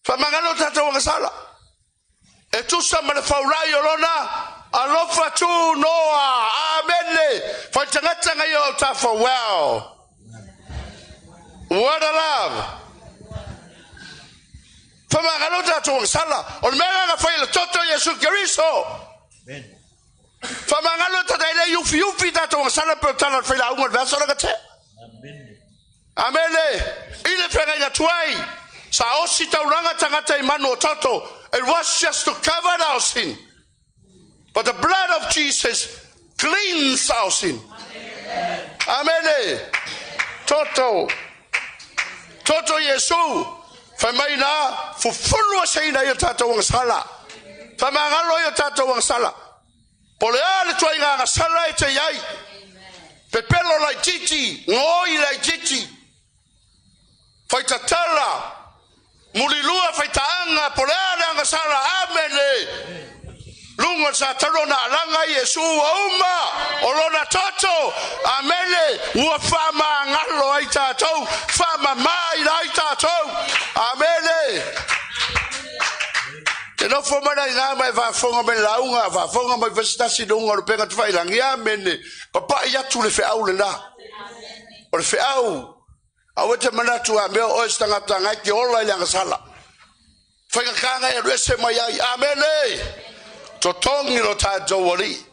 Faamagalo tatou agasala. E tusa ma le faulai o lona alofa tunoa. Amene. Fai tagata ngai o tafa. Wow. What a love. Faamagalo tatou agasala. O le mea lena na fai e le toto Iesu Keriso. Faamagalo tata e le ufiufi tatou agasala pe o tala o le failauga o le vasa o le gatea. Amene! I le feagaiga tuai, sa osi taulaga tagata i manu o toto. It was just to cover our sin. But the blood of Jesus cleans our sin. Amene! Toto. Toto Iesu. Fai mai na, fufulu aseina i o tatou agasala. Faamagalo i o tatou agasala. Po o le a le tuaiga agasala e te i ai, pepelo laitiiti, gaoi laitiiti, faitatala, mulilua faitaaga, po o le a le agasala, amene! Luga o le Satano na alaga Iesu ua uma o lona toto, amene, ua faamagalo ai tatou, faamama ina ai tatou, amene! Te nofo mai la ina ma e faafofoga mai le lauga, faafofoga mai foi se tasi i luga o le upega tafailagi, amene, papai atu le feau lena. O le feau, aua e te manatu a mea o oe se tagata na e te ola i le agasala. Faigata na e alu ese mai ai, amene, totogi lo tatou Alii.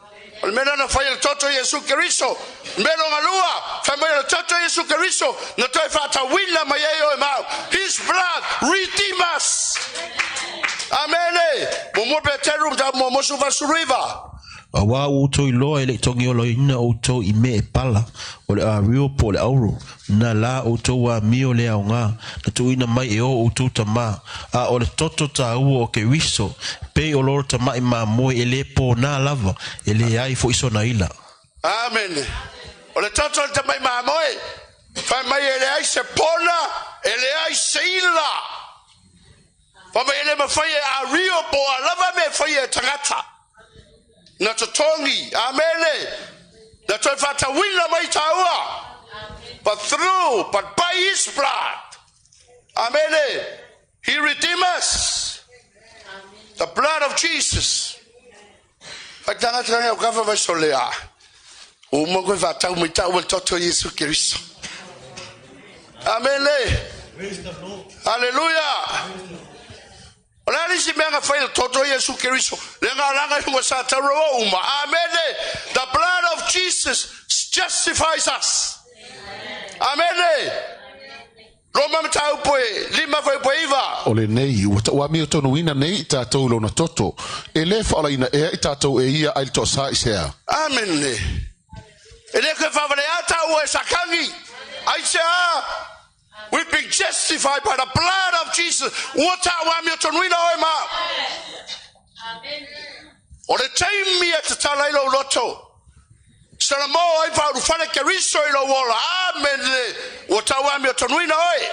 O le mea lena na fai e le toto o Iesu Keriso. Mea lona lua, fai mai o le toto o Iesu Keriso na toe faatauina mai ai oe ma au. His blood redeem us. Amene. Muamua Peteru mataupu muamua 19. Auā ua outou iloa e le i togioloina outou i mea e pala, o le ario po o le auro, na lā outou amio le aoga na tuuina mai e ō outou tamā, a o le toto tāua o Keriso, pei o lo tamaʻi mamoe e lē pōnā lava, e leai foʻi sona ila. Amene. O le toto o le tamaʻi mamoe, fai mai e leai se pona, e leai se ila. Fai mai e le mafai e ario po o a lava mea e faia e tagata. Na totogi, amene, na toe faatauina mai tāua. But through, but by his blood. Amene. He redeemed us. The blood of Jesus. Fai tagata ngai au kafa vai sole a. O mo koe whātau mai tāu le toto Iesu Keriso. Amene. Hallelujah. O le a le isi mea na fai e le toto o Iesu Keriso, le galaga i luga sa taura ua uma. Amene! The blood of Jesus justifies us. Amene! Roma mataupu e 5 fuaiupu e 9. O lenei, ua tauamiotonuina nei i tatou i lona toto, e lē faaolaina ea i tatou e ia ai le toasā i sea? Amene! E le toe faavalea taua e Satani. Aisea? We've been justified by the blood of Jesus. Ua taʻuamiotonuina oe ma au. O le taimi e tatala ai lou loto. Salamo ai faaulufale Keriso i lou ola. Amene. Ua taʻuamiotonuina oe.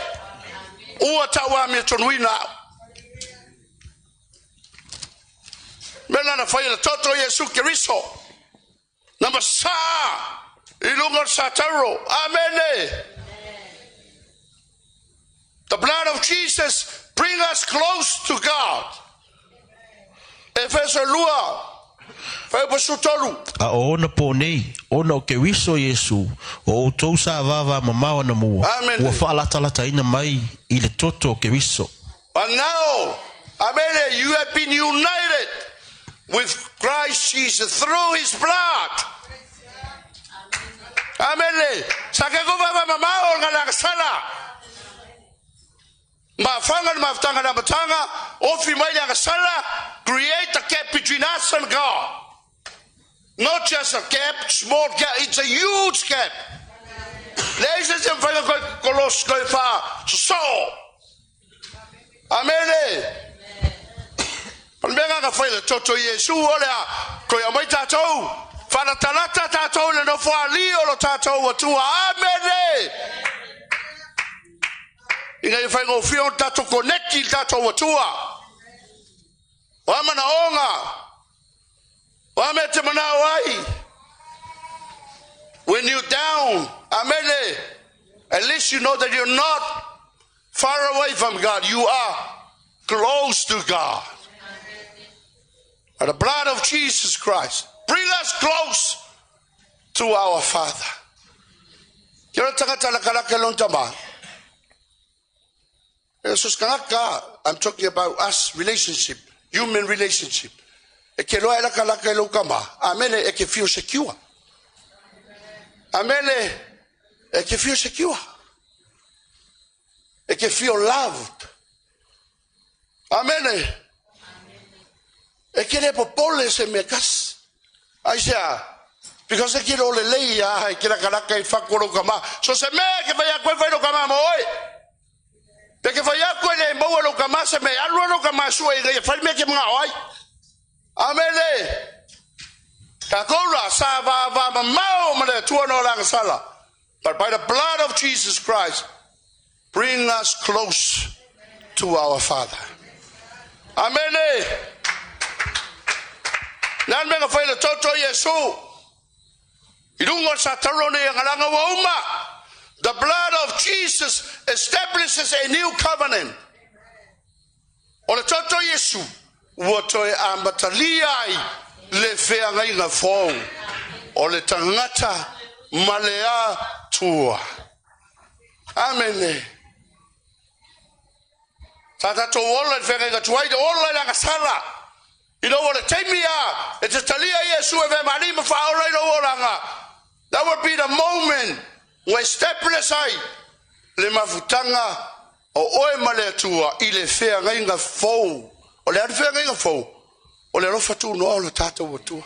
Ua taʻuamiotonuina au. Mea lana fai e le toto Iesu Keriso. Na masā i luga o le satauro. Amene. The blood of Jesus bring us close to God. Efeso 2, fuaiupu 13. A o ona pō nei, ona o Keriso Iesu, o outou sa vāvāmamao anamua, Amene. ua faalatalataina mai i le toto o Keriso. But now, amene, you have been united with Christ Jesus through his blood. Amene. Sa ke ko vava mamao o ngā sala. Mafanga le mafutanga na matanga, ofi mai le sala, create a gap between us and God. Not just a gap, small gap, it's a huge gap. Leai se se mawhai koe kolos koe wha sosoo. Amene. O le mea ngā whai le toto i Iesu o le a, koe a mai tātou, whanatalata tātou le nofo a li o lo tātou atua. Amene. Ina ia whaingofia o tātou koneki i tātou atua. O a manaonga, o a mea te manao ai. When you're down, amene, at least you know that you're not far away from God. You are close to God. And the blood of Jesus Christ bring us close to our Father. Kia ora tangata lakalaka lona tama. E so se tagata, I'm talking about us relationship, human relationship. E ke loa e lakalaka i lou kama, amene, e ke feel secure. Amene, e ke feel secure. E ke feel loved. Amene. E ke le popole se mea kasi. Aisea? Because e ke lo lelei ia e ke lakalaka i fako lou kama. So se mea e ke fai aku e fai lou kama mo oe. Pe ke fai aku e le maua lou kama se mea e alu ai lou kama sua i ia fai mea ke mangao ai. Amene. Tatou la sa va va mamao ma le Atua no langa sala. But by the blood of Jesus Christ, bring us close to our Father. Amene. Le a le mea na fai e le toto Iesu i luga o le satauro nei agalaga ua uma. The blood of Jesus establishes a new covenant. O le toto Iesu ua toe amatalia ai le feagaiga fou o le tagata ma le Atua. Amene. Sa tatou ola i le feagaiga tuai, le ola i le agasala. Ina ua le taimi a e te talia Iesu e vea ma alii ma faaoo. mafutaga. That would be the moment ua establish ai le mafutaga o oe ma le Atua i le feagaiga fou. O le a le feagaiga fou? O le alofa tunoa o le tatou Atua.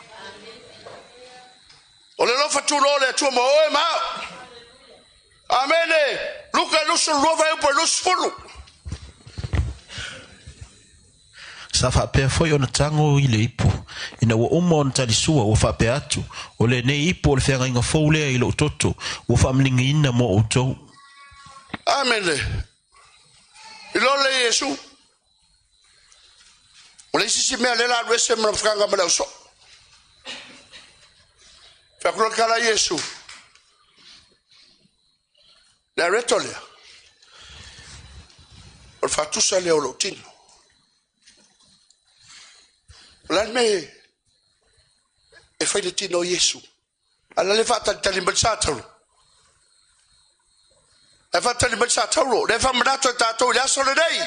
O le alofa tunoa o le Atua mo oe ma au. Amene. Luka 22 fuaiupu e 20. Sa faapea foi ona tago i le ipu, ina ua uma ona talisua, ua faapea atu, O lenei ipu o le feagaiga fou lea i lou toto, ua faamaligiina mo outou. Amene. I lo le Iesu. O le isi si mea le la alu ese ma mafutaga ma le ausoo. Fai atu le tala a Iesu. Le areto lea. O le faatusa lea o lou tino. O le a le mea e fai le tino o Iesu? A la le faatalitali mai le Satauro. E faatalitali mai le Satauro. Le faamanatu e tatou i le aso lenei.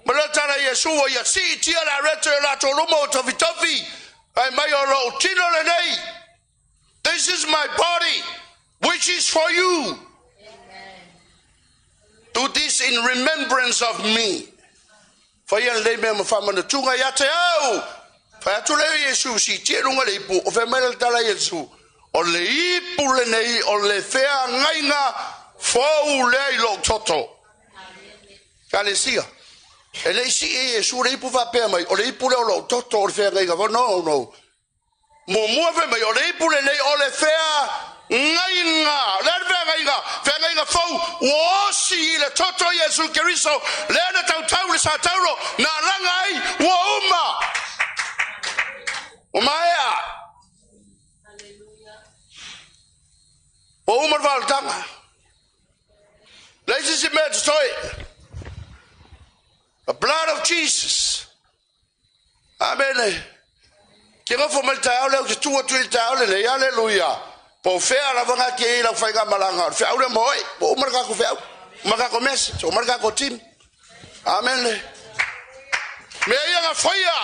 Ma le tala Iesu ua ia siitia le areto i o latou luma o tofitofi. Fai mai o lou tino lenei. This is my body, which is for you. Do this in remembrance of me. Faia lenei mea ma faamanatuga ia te au. Fai atu lea o Iesu siitia i luga le ipu, o fea mai le tala a Iesu, o le ipu lenei o le feagaiga fou lea i lou toto. Ekalesia, e le i sii e Iesu le ipu faapea mai, o le ipu lea o lou toto o le feagaiga fou. No, no. Muamua fai mai, o le ipu lenei o le feagaiga. O le a le feagaiga? Feagaiga fou ua osi i le toto o Iesu Keriso, lea na tautau i le satauro, na alaga ai, ua uma. Ua maea. Ua uma le faaolataga. Leai se isi mea totoe. The blood of Jesus. Amene. Ke nofo mai le taeao lea ou te tu atu i le taeao lenei. Aleluia. Po o fea lava nga ke i lau faigamalaga. O le feau lea mo oe. Ua uma le tatou feau. Uma le tatou message. Uma le tatou team. Amene. Mea ia na faia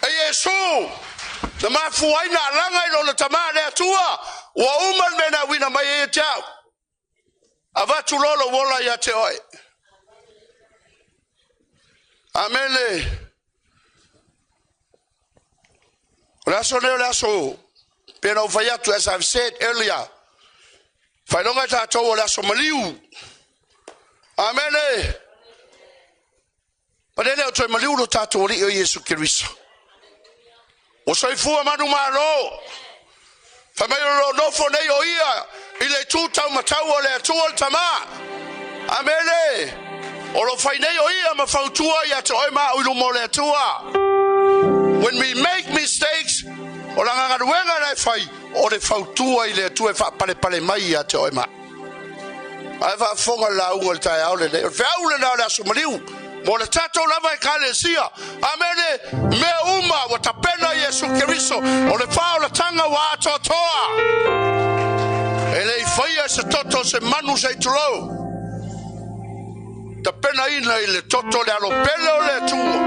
e Iesu na mafua ai na alaga i lona Tama le Atua. Ua uma le mea na auina mai ai ia te au. Avatu loa lou ola ia te oe. Amene. O le aso nei o le aso pe na ou fai atu, as I've said earlier, faailoga e tatou o le aso maliu. Amene. Ma le le o toe maliu lo tatou Alii o Iesu Keriso. Ua soifua manumalo. Fai mai o lo nofo nei o ia i le itu taumatau o le Atua le Tama. Amene. O lo fai nei o ia ma fautua ia te oe ma au i luma o le Atua. When we make mistakes, o lana galuega la e fai, o le fautua i le Atua e faapalepale mai ia te oe ma au. Ae faafofoga le lauga o le taeao lenei. O le feau lena o le aso maliu mo le tatou lava Ekalesia. Amene. Mea uma ua tapena Iesu Keriso. O le faaolataga ua atoatoa. E le i faia se toto se manu se i tulou. Tapenaina i le toto le alopele o le Atua.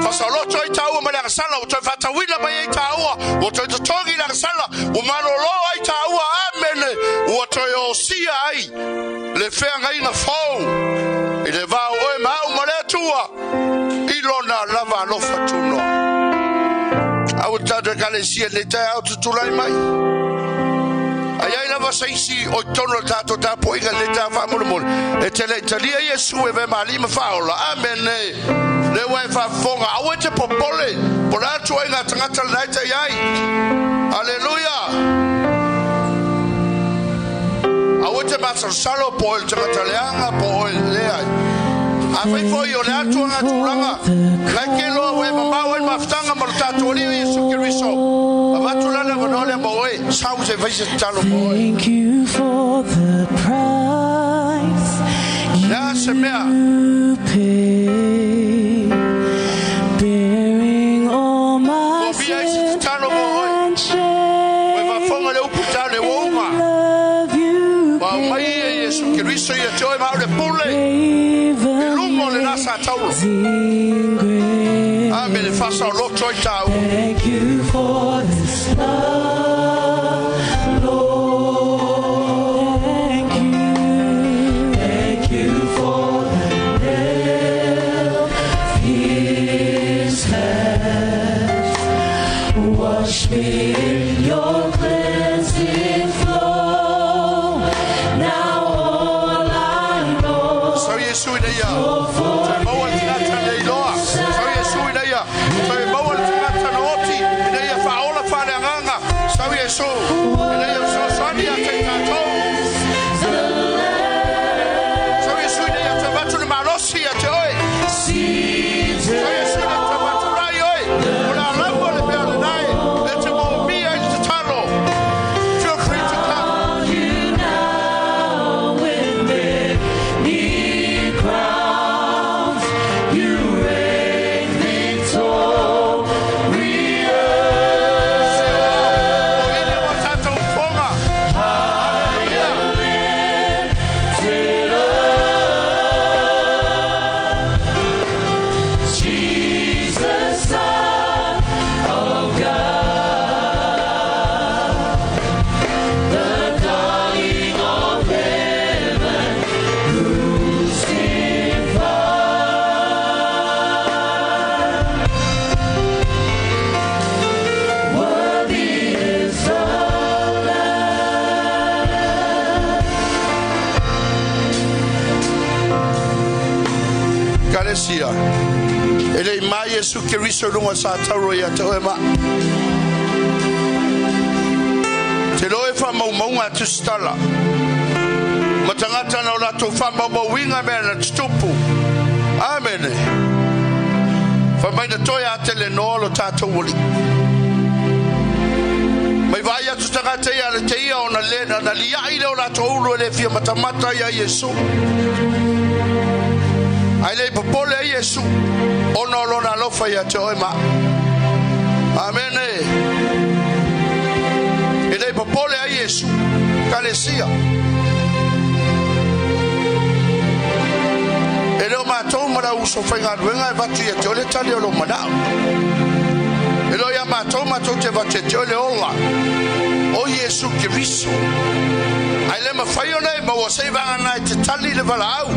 Fasaoloto ai tāua mai le agasala, ua toe faatauina mai ai tāua, ua toe totogi i le agasala, ua malolo ai tāua, amene, ua toe osia ai le feagaiga fou i le va o oe ma au ma le Atua i lona lava alofa tunoa. Aua tatou Ekalesia i lenei taeao tutulai mai. A i ai lava se isi o i totonu o le tatou tapuaiga i lenei taeao faamolemole, e te le i talia Iesu e avea ma Alii ma Faaola. Amene. Lea ua e faafofoga, aua e te popole, po o le a le ituaiga tagata lena e te i ai. Aleluia. Aua e te masalosalo po o oe le tagata leaga, po o oe le leai. Afai foi o le a tuaga tulaga, na e ke loa ua e mamao ai le mafutaga ma lo tatou Alii o Iesu Keriso. Avatu la le avanoa lea mo oe, sau se i fai se tatalo mo oe. Thank you for the price Le a se mea? you paid, bearing all my Ua mia ai se sin tatalo mo oe. and Ua e faafofoga i le upu tale ua shame. uma. Love you Ua aumai ia Iesu Keriso ia te oe ma au le pule gave i luga o le lasa tauro. amazing grace. Amene. faasaoloto ai tāua. Thank you for this love, Lord. Thank you. Thank you for the nail pierced hands. Wash me in your cleansing flow. Now all I know. Sau Iesu ina ia toe maua le tagata na iloa. Sau Iesu ina ia toe maua le tagata na oti ina ia faaola faaleagaga. Sau Iesu ina ia fesoasoani ia te i tatou. Sau Iesu ina ia toe avatu le malosi ia te oe. Sau Iesu ina ia toe faatulai oe. O le a lava le mea lena e te moomia i le tatalo. Feel free to come. You now with many crowns, you reign victorious. O ile ua tatou fofoga. Hallelujah. Jesus, Son of God, the darling of heaven, crucified. Worthy is the Lamb. Ekalesia, e le i mai Iesu Keriso i luga o satauro ia te oe ma. Te loe faamaumauga a tusitala. Ma tagata na o latou faamaumauina mea na tutupu. Amene. Fai mai na toe atelenoa lo tatou Alii. Mai vaai atu tagata ia le te ia ona le na liai le o latou ulu e le fia matamata ia Iesu. Ae le i popole ai Iesu ona o lona alofa ia te oe ma. Amene. E le i popole ai Iesu. Ekalesia. E le o matou ma le au uso faigaluega e avatu ia te oe le tali o lou manao. E le o ia matou matou te avatu ia te oe le ola o Iesu Keriso. Ae le mafai ona e maua seiavagana e te tali le valaau.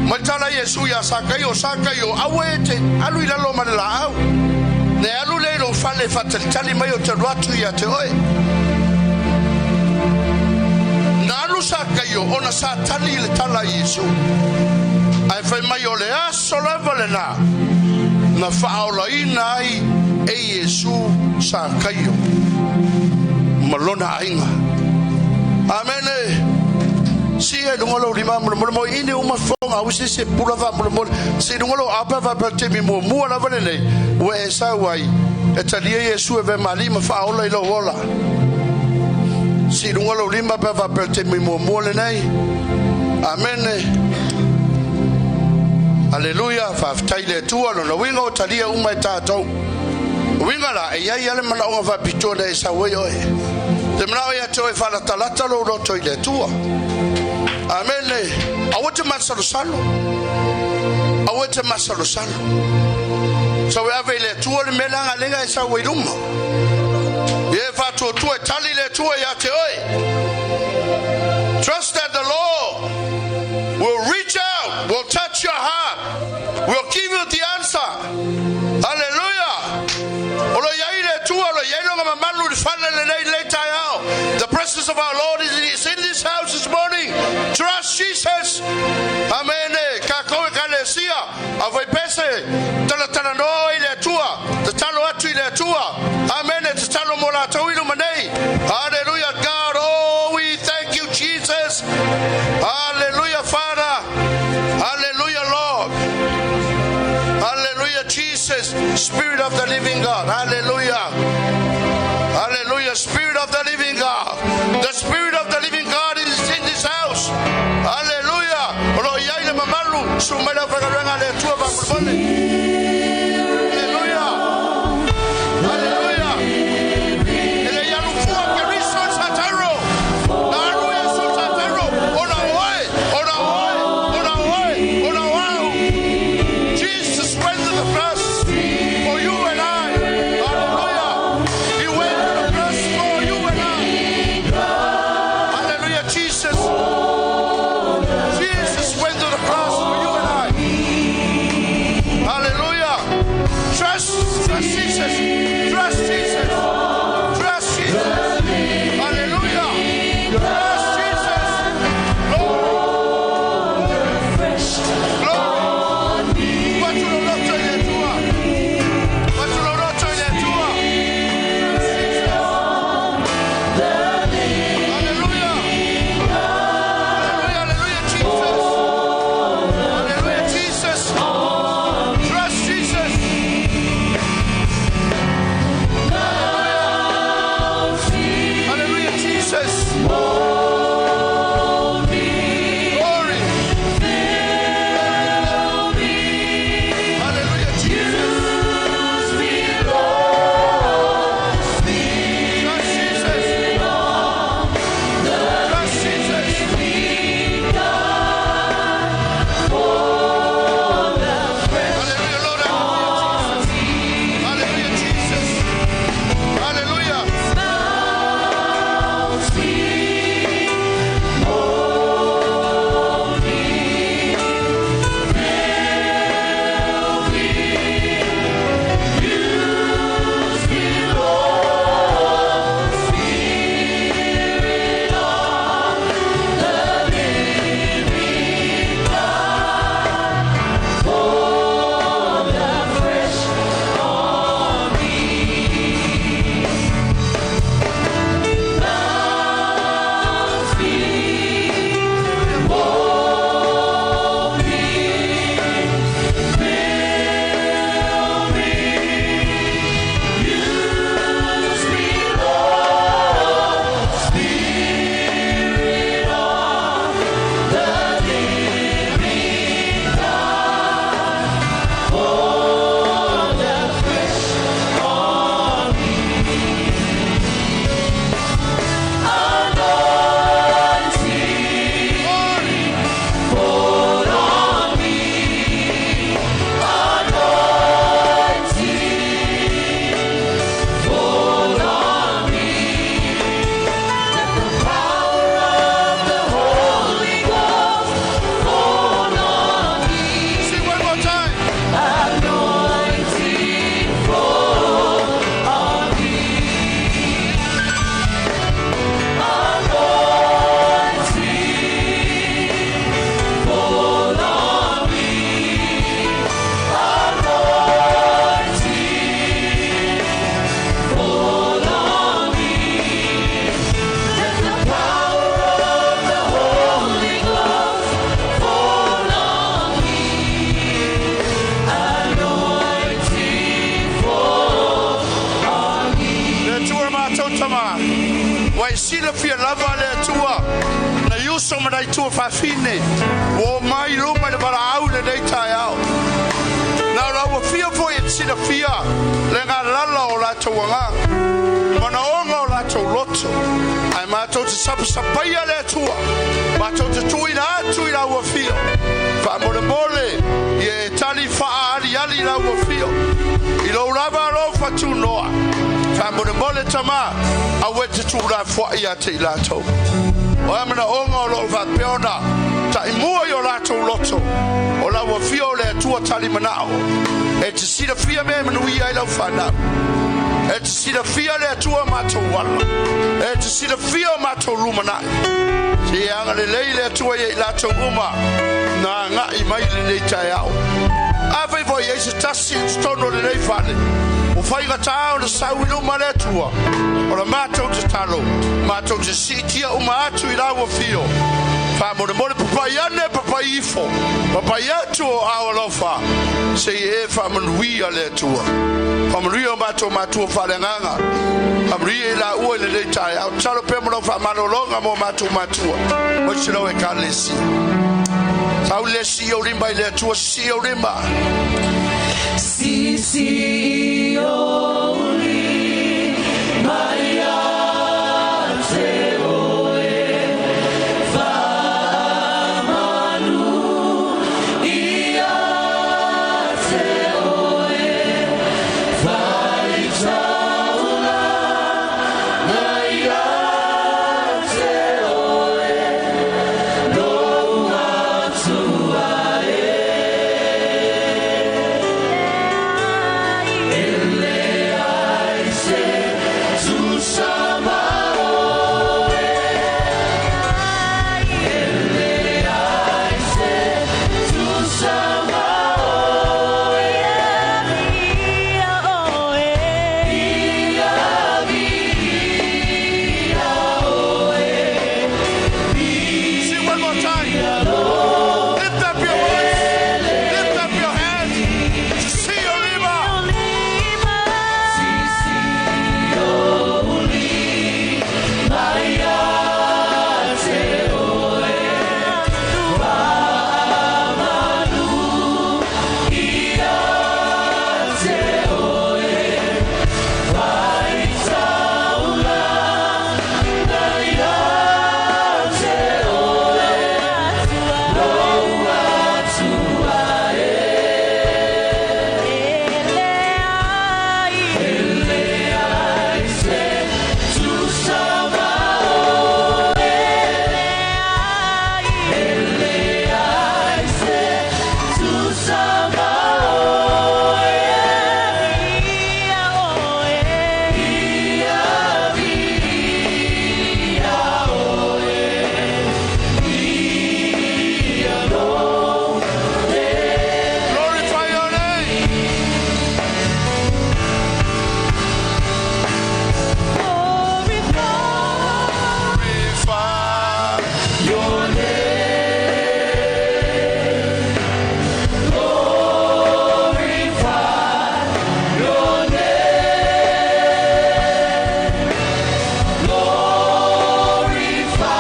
Mai tala Iesu iā Sakaio, Sakaio, aua e te alu i lalo ma le laau. Ne alu lea i lou fale e faatalitali mai ou te alu atu ia te oe. Na alu Sakaio ona sa tali i le tala a Iesu. Ae fai mai o le aso lava lena na faaolaina ai e Iesu Sakaio ma lona aiga. Amene. Sii i luga lou lima molemole mo ini uma fofoga aua se isi e pupula faamolemole. Sii i luga lou aao pe a faapea o le taimi muamua lava lenei ua e sau ai e talia Iesu e avea ma Alii ma Faaola i lou ola. Sii i luga lou lima pe a faapea o le taimi muamua lenei. Amene. Aleluia, faafetai i le Atua, lona uiga ua talia uma e tatou. Uiga la, e i ai lava le manaoga faapitoa na e sau ai oe. Te manao ia te oe faalatalata lou loto i le Atua. Amene. Aua te masalosalo. Aua te masalosalo. Sau e ave i le Atua le mea leaga lea e sau ai luma. Ia e faatuatua e tali le Atua ia te oe. Trust that the Lord will reach out, will touch your heart, will give you the answer. Hallelujah. O lo o i ai le Atua, o lo o i ai lona mamalu i le fale lenei i lenei taeao. The presence of our Lord is in this house this morning. Trust Jesus. Amene. Tatou Ekalesia, aufaipese, talatalanoa oe i le Atua, tatalo atu i le Atua. Amene. Tatalo mo latou i luma nei. Hallelujah. God, oh, we thank you, Jesus. Hallelujah, Father. Hallelujah, Lord. Hallelujah, Jesus, Spirit of the living God. Hallelujah. Hallelujah, Spirit of the living God. The Spirit of the living God is in this house. Hallelujah. O lo o i ai le mamalu, susu mai le aufaigaluega a le Atua faamolemole. Hallelujah. Hallelujah. E le i alu fua Keriso i Satauro. Na alu Iesu i Satauro, ona o oe, ona o oe, ona o oe, ona o au. Jesus went to the cross. tama, ua e silafia lava le Atua, nai uso ma nai tuafafine, ua omai i luma i le valaau i lenei taeao. Na o la ua fia foi e te silafia le galala o latou agaga, manaoga o latou loto, ae matou te sapasapaia le Atua, matou te tuuina atu i la ua fia. Faamolemole, ia e tali faaaliali i la ua fia. I lou lava alofa tunoa. Faamolemole tama, aua e te tuulafoai ia te i latou. O a manaoga o lo o faapea ona taimua i o latou loto, o la ua fia o le Atua tali manao. E te silafia mea e manuia ai lau fanau. E te silafia le Atua o matou ala. E te silafia o matou lumanai. Se i agalelei le Atua ia i latou uma na agai mai i lenei taeao. Afai foi e i ai se tasi i totonu o lenei fale, ua faigata ona sau i luma le Atua, o la matou tatalo, matou te siitia uma atu i la ua fio. Faamolemole papai ane, papai ifo, papai atu o ao alofa, se i e faamanuia le Atua. Faamanuia o matou matua faaleagaga, faamanuia i laua i lenei taeao. Tatalo pea mo lau faamalologa mo matou matua, aemaise lau Ekalesia. Sau le sii ou lima i le Atua, sii ou lima. Sisi o lima ia te oe, faamanu ia te oe, faitaulaga ia te oe, lou Atua e. E leai se tusa ma oe, e leai se tusa ma oe. Ia viia oe. Sing one more time. Lift up your voice. Lift up your hands. Sii ou lima. Sisi o lima ia te oe, faamanu ia te oe, faitaulaga ia te oe, lou Atua e. E leai se tusa ma oe, e leai se tusa ma oe. Ia viia oe, ia lou Glorify your name. Glorify your name. Glorify your name. Glorify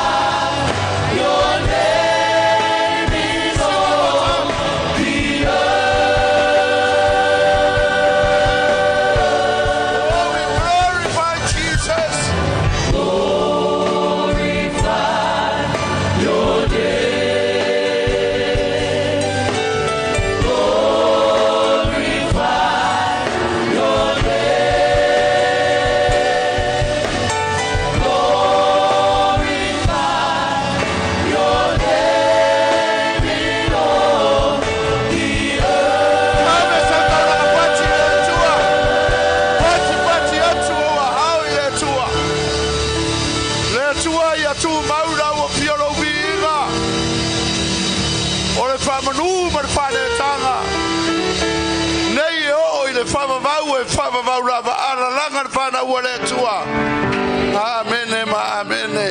your name in all the Oh, we glorify Jesus. Glorify your name. Glorify your name. Glorify your name in all the earth. Ave sa taulaga pati le Atua. Pati pati atu o ahao i le Atua. Le Atua ia tumau la ua fia lou viiga. O le faamanu ma le faaletaga. Nei e oo i le faavavau e faavavau lava alalaga le fanau a le Atua. Amene ma amene.